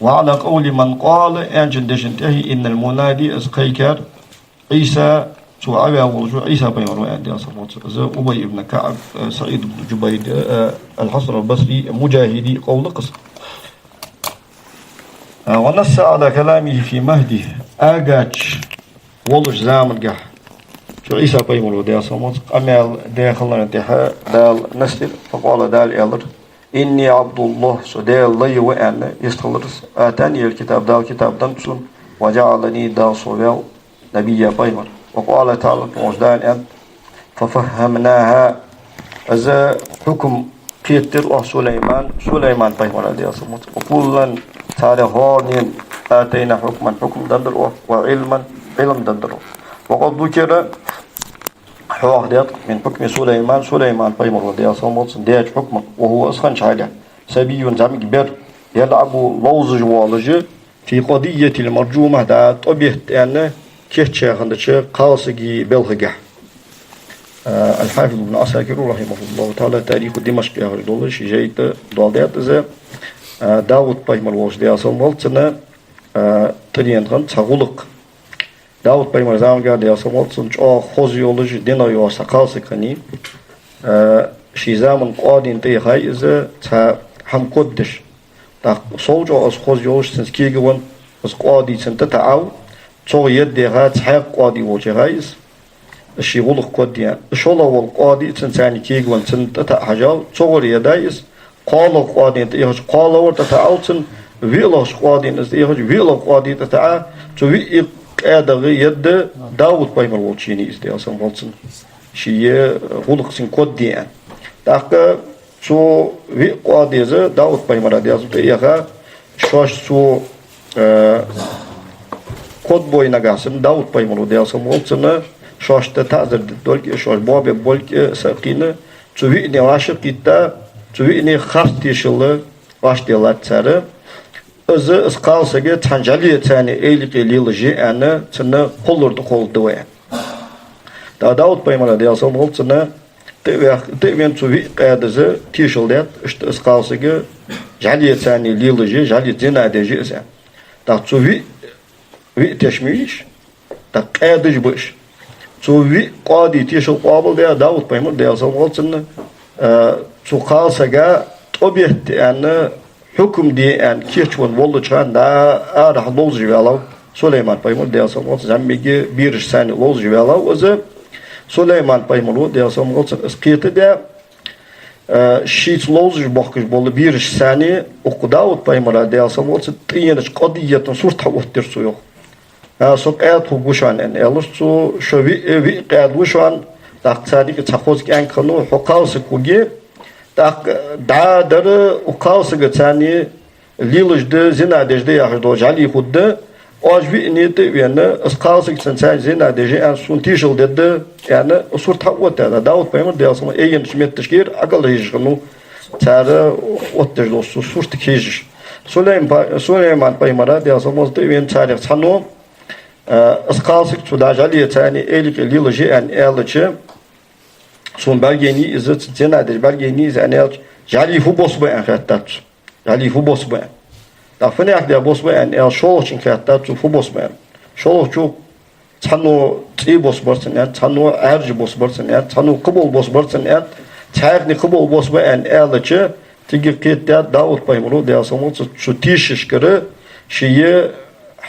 وعلى قول من قال, аьнначун дешан тӀехьа, إن المنادي, из кхайкар, عيسى, цо Ӏаваь волаш ва Ӏийса пайхамар ва аьнна, Даьла салам хилда цунна. Из Убай ибн КаӀб, э, СаӀид ибн Джубайр, э, Аль-Хасан аль-Басри, Муджахида къовл да-кх из. Э, «ونص على كلامه في مهده», ага чу волча замангахь цу Ӏийса пайхамара, Даьла салам хилда цунна, къамаьл даь хиларна тӀехьа Дала насс дир, «فقال», Дала аьлар: «إني عبد الله», со Даьла лай ва аьнна, йистхилар из. «آتاني الكتاب», Дала китаб деннад сона, «وجعلني», Дала со ваьв, «نبيا», пайхамар. «وقال تعالى», Воккхача Дала аьннад: «ففهمناها», из хьукам кхетадир оаха Сулаймана, Сулайман пайхамара, Даьла салам хилда цунна. «وكلا», царех хӀаранена, «آتينا حكما», хьукам деннадар оаха, «وعلما», Ӏилма деннадар оаха. «وقد ذكر», хьоахадаьд, «من حكم سليمان», Сулайман пайхамара, Даьла салам хилда цунна, даьча хьукмах, «وهو», из хиннача хьале, «صبي», зӀамига бер, «يلعب», ловзаш волаш, «في قضية المرجومة», дӀа тӀабетта аьнна кийчъяь хиннача кхалсага белхагахь. Э, Аль-Хьафиз ибн Ӏасакира, рахьимахуллахӀу таӀала, «Тариху Димашкъ» яхаш долча ший жайна тӀа доаладаьд из. Э, Дауд пайхамар волча, Даьла салам хилда цунна, э, тӀадена хиннад цхьа гӀулакх. Дауд пайхамара замангахь, Даьла салам хилда цунна, чӀоагӀа хоза йолаш, динах йоагӀаш цхьа кхалсаг хиннай. Э, ший заман къоадийна тӀаяхай из, цхьа хӀама коддеш. ТӀаккха сов чӀоагӀа из хоза йолаш, цунца кегавенна, из къоади цунна тӀатаӀав, цох едда яхай, цхьаькха къоади волча яхай из, ший гӀулакх кодде. ШоллагӀа вола къоади цунца цхьана кегавенна, цунна тӀатаӀа хьажав, цогара едай из, кхоалагӀа къоадийна тӀаяхача, кхоалагӀвар тӀатаӀав цунна, виълагӀча къоадийна из тӀаяхача, виълагӀа къоади тӀатаӀа, цу виъ къаьдагӀа едда Дауд пайхамар волча енай из, Даьла салам хилда цунна. Ший гӀулакх цун кодде аьнна. ТӀаккха цу виъ къоадес Дауд пайхамара, Даьла салам хилда цунна, тӀаяха, шоаш цо, э, кодбой нагахь санна, Дауд пайхамара, Даьла салам хилда цунна, шоашта таӀзар де долга, шоаш боабе болга са а кхийна, цу виъне вӀашагӀкхийтта, цу виъне харц тешал вӀашделлад цар. Из, из кхалсаг цхьан жӀалеча царна эйла юкъе лелаш я аьнна, цунна кхоллар тӀакхолларгда вай аьнна. ТӀаккха Дауд пайхамара, Даьла салам хилда цунна, тӀа а ваьх-, тӀа а вена, цу виъ къаьдас тешал даьд, иштта из кхалсаг жӀалеча царна лелаш я, жӀалеца зина деш я из аьнна. ТӀаккха цу виъ, виъ теш ма вий уж, тӀаккха къаьдаш ба уж. Цу виъ къоадий тешал къоабалдаь, Дауд пайхамар, Даьла салам хилда цунна, э, цу кхалсага тӀабетта аьнна, хьукам де аьнна кийчвенна волча хана, дӀа арахьа ловзаш ваьлав Сулайман пайхамар, Даьла салам хилда цунна, зӀамига бераш санна ловзаш ваьлав из. Сулайман пайхамара, Даьла салам хилда цунна, из кхетадаь, э, шийца ловзаш бохкаш бола бераш санна, укх Дауд пайхамара, Даьла салам хилда цунна, тӀаенача къадиятан сурт хьаоттадир цо, йоах. А, со къаьда хургва шоана, аьнна, аьлар цо, шо виъ, виъ къаьда ва шоана, тӀаккха царна юкъе цхьа хоза кӀаьнк хиннав, хьо кхалсаг хургья, тӀаккха дӀа дар укх кхалсага царна лелаш да, зина деш да яхаш дола жӀали хургда, оаш виъ тӀа а вена, из кхалсаг цунца зина деш я аьнна, сона тешал дергда, аьнна, сурт хьаоттадаьд. Дауд пайхамар, Даьла салам хилда цунна, айенача метташкара Ӏокхалхьежаш хиннав, цар оттадеш дола цу суртага хьежаш. Сулайм па-, Сулайман пайхамара, Даьла салам хилда цунна, тӀа а вена, царех цхьанне, э, из кхалсаг цу дӀа жӀалеча царна эйла юкъе лелаш я аьнна аьлча, сона бӀаргаяйнай из, цунца зина деш бӀаргаяйнай из аьнна аьлча, жӀали фу бос ба аьнна хаьттад цо. ЖӀали фу бос ба аьнна. ТӀаккха фу наькъа даь бос ба аьнна аьлча, шоллагӀчунга хаьттад цо, фу бос ба аьнна. ШоллагӀчо цхьанне цӀий бос бар цунна аьннад, цхьанне Ӏаьржа бос бар цунна аьннад, цхьанне кхыбола бос бар цунна аьннад, цхьаькхане кхыбола бос ба аьнна аьлча, цига кхетадаьд Дауд пайхамара, Даьла салам хилда цунна, цу тешашкара ший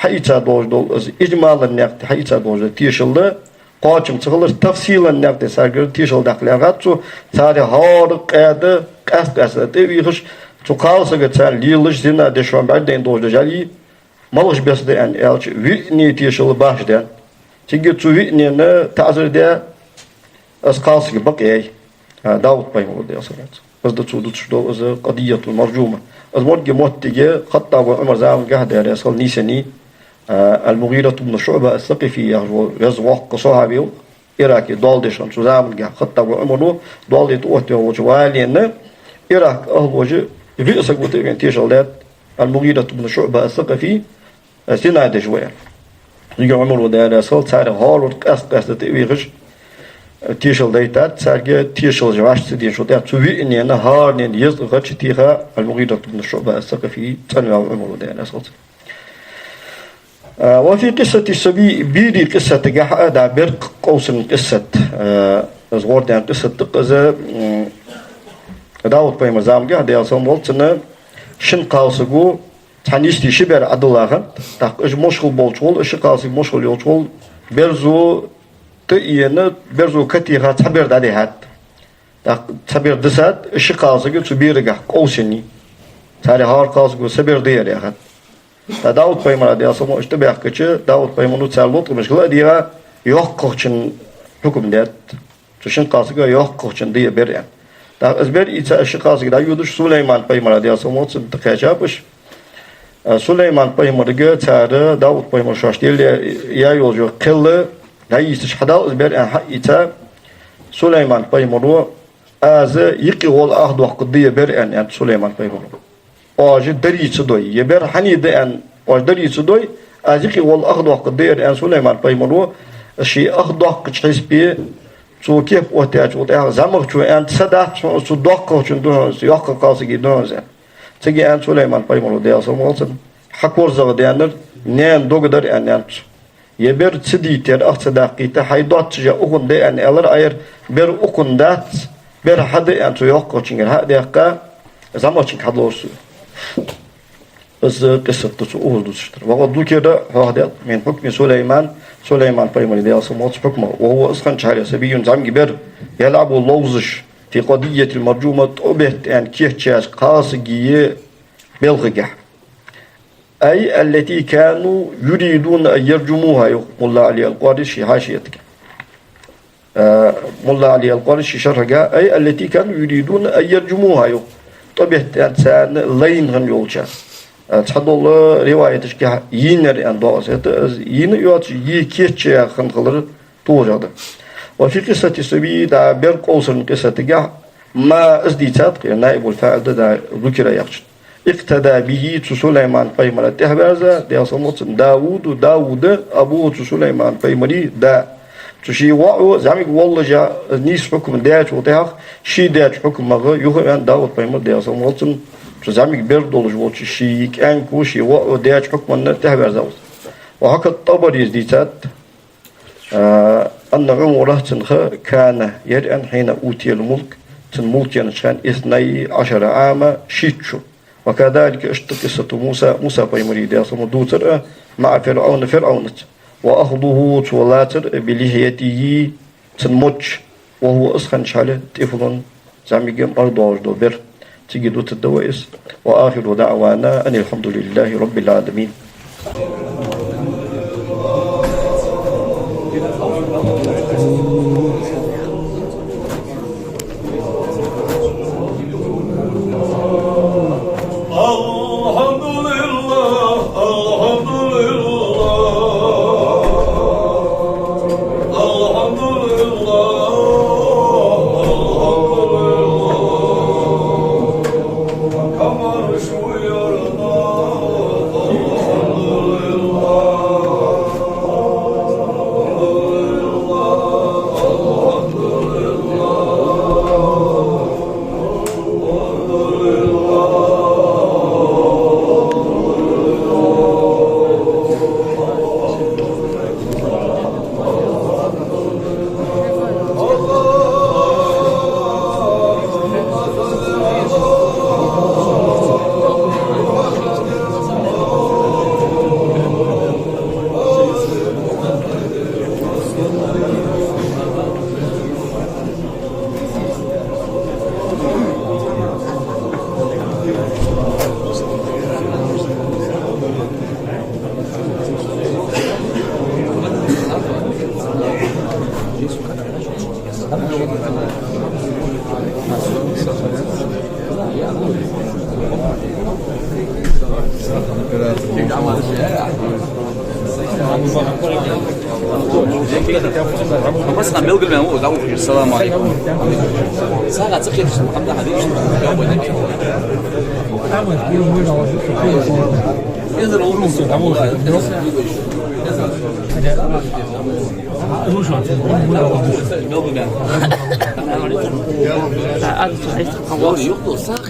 хьаийца долаш дола, из иджмалан наькъа тӀа хьаийца долаш дола тешал да, кхоачам ца хилар, тафсилан наькъа тӀа царгара тешал даккха лаьрхӀад цо, царех хӀара къаьда къаьст-къаьста тӀа а вийхаш, цу кхалсага царна лелаш, зина деш шоана бӀаргадайна долаш дола жӀали малагӀча беса да аьнна аьлча, виъне тешал башха да аьнна. Цига цу виънена таӀзар даь, из кхалсаг бакъ яьй, а, Дауд пайхамара, Даьла салам хилда цунна. Из да цо дувцаш дола из къадиятул маржума. Из мо-, моттиг Хаттаба Ӏумара замангахь, Даьла раьза хилва цунна, нийсъеннай, а, Аль-МугӀират ибн ШуӀба ас-Сакъафи яхаш вола веза воккха сахьаби ва, Ираке доал деш хинна цу замангахь Хаттаба Ӏумара доал де тӀаоттаваь волча валена, Ирак ахлоша виъ саг ва тӀа а вена тешал даьд Аль-МугӀират ибн ШуӀба ас-Сакъафи, зина деш ва аьнна. Цига Ӏумара, Даьла раьза хилва цунна, царех хӀаравар къаьст-къаьста тӀа а вийхаш, тешал дайтад царга, тешалаш вӀаштӀа ца деш, тӀаккха цу виънена, хӀаранена езткъа харцо теха Аль-МугӀират ибн ШуӀба ас-Сакъафи цӀенваьв Ӏумара, Даьла раьза хилва цунна. А, وفي قصة الصبي, берий къиссатагахьа, да, бер къовсама къиссат. А, из гӀордаьнна къиссат да-кх из, м, Дауд пайхамара заманагахьа, Даьла салам хилда цунна, шин кхалсаго цхьан йисте ши бер Ӏодилла хиннад, тӀаккха уж мошхал болча гӀолла, ши кхалсаг мошхал йолча гӀолла, берзо тӀаена, берзо катеха цхьа бер дӀадихьад. ТӀаккха цхьа бер дисад, ши кхалсаг цу берагахьа къовсайеннай. Царех хӀара кхалсаго са бер да ер яхад. ТӀаккха Дауд пайхамара, Даьла салам хилда цунна, иштта баьхкача, Дауд пайхамара цар лоткъамашка ла а дийгӀа, йоккхагӀчун хьукам даьд. Цу шин кхалсага йоккхагӀчун да ер бер аьнна. ТӀаккха из бер ийца, ши кхалсаг дӀайодаш, Сулайман пайхамара, Даьла салам хилда цунна, тӀакхаьчаб уж. А, Сулайман пайхамарга цар Дауд пайхамара шоашта елла яь йола кхел дӀайийцача, хьадала из бер аьнна хьаийца, Сулайман пайхамара: «Аз юкъе гӀолла ах доаккхаргда ер бер», — аьнна, аьннад Сулайман пайхамара. «Оаш дарий ца дой, ер бер хьанна да аьнна, оаш дарий ца дой, аз юкъе гӀолла ах доаккхаргда ер», — аьнна Сулайман пайхамара, ший ах доаккхача хьисапе, цо кеп оттадаьчул тӀехьагӀа зӀамагӀчо аьннад: «Са дац хьона из, цу доккхагӀчун да хьона из, йоккхагӀча кхалсага да хьона из», — аьнна. Цига аьннад Сулайман пайхамара, Даьла салам хилда цунна: «Хьа корзагӀа даьннар наьна дог дар», — аьнна, аьннад цо. «Ер бер ца дийта, ер ах ца даккхийта, хьай доаццаш укхунна да», — аьнна, аьлар, а ер бер укхунна дац, бер хьа да аьнна, цу йоккхагӀчунгара хьа а даьккха, зӀамагӀчунга хьадалар цо. Из къиссат да цу укхаза дувцаш дар. وقد ذكر, хьоахадаьд, من حكم سليمان, Сулайман пайхамара, Даьла салам хилда цунна, хьукмах, وهو, из хиннача хьале, صبي, зӀамига бер, يلعب, ловзаш, في قضية المرجومة, тӀабетта аьнна кийчъяьча кхалсага белхагахьа. أي التي كانوا يريدون أن يرجموها, йоах Мулла Ӏали ал-Къари ший хьашиятага. А, Мулла Ӏали ал-Къари ший шархьага: أي التي كانوا يريدون أن يرجموها, йоах. ТӀабетта аьнна царна лайна хинна йолча. А, цхьадола риваяташка йийнар аьнна доагӀа из. ХӀаьта из йийна а йоацаш, е кийчъяь хинна хилар тохаш да. وفي قصة الصبي, да, бер къовсама къиссатагахьа, ما, из дийцад-кх, наибул фаӀил да, да, ذكر яхачун. اقتدى به, цу Сулайман пайхамара тӀехьабаьрза, Даьла салам хилда цунна, داود, Дауд, أبوه, цу Сулайман пайхамара да. Цу ший воӀо, зӀамига воллашехь, нийса хьукам даьчул тӀехьагӀа, ше даьча хьукмах юхаваьнна Дауд пайхамар, Даьла салам хилда цунна, цу зӀамига бер долаш волча ший кӀаьнко, ший воӀо даьча хьукманна тӀехьабаьрза ва из. وحكى الطبري, из дийцад, а, أن عمره, цун ха, كان, яр аьнна, حين أوتي الملك, цунна мулк еннача хана, اثني عشر عاما, шийтта шу. وكذلك, иштта, قصة موسى, Муса пайхамара, Даьла салам хилда цунна, дувцар а, مع فرعون, ФирӀавнаца. وأخذه, цо лацар, بلحيته, цун моча, وهو, из хиннача хьале, طفل, зӀамига, мара доагӀаш дола бер. Цига дутаргда вай из. وآخر دعوانا أن الحمد لله رب العالمين. الحمد لله، الحمد لله، الحمد لله، الحمد لله. كما شو يرضى، الحمد لله. السلام عليكم.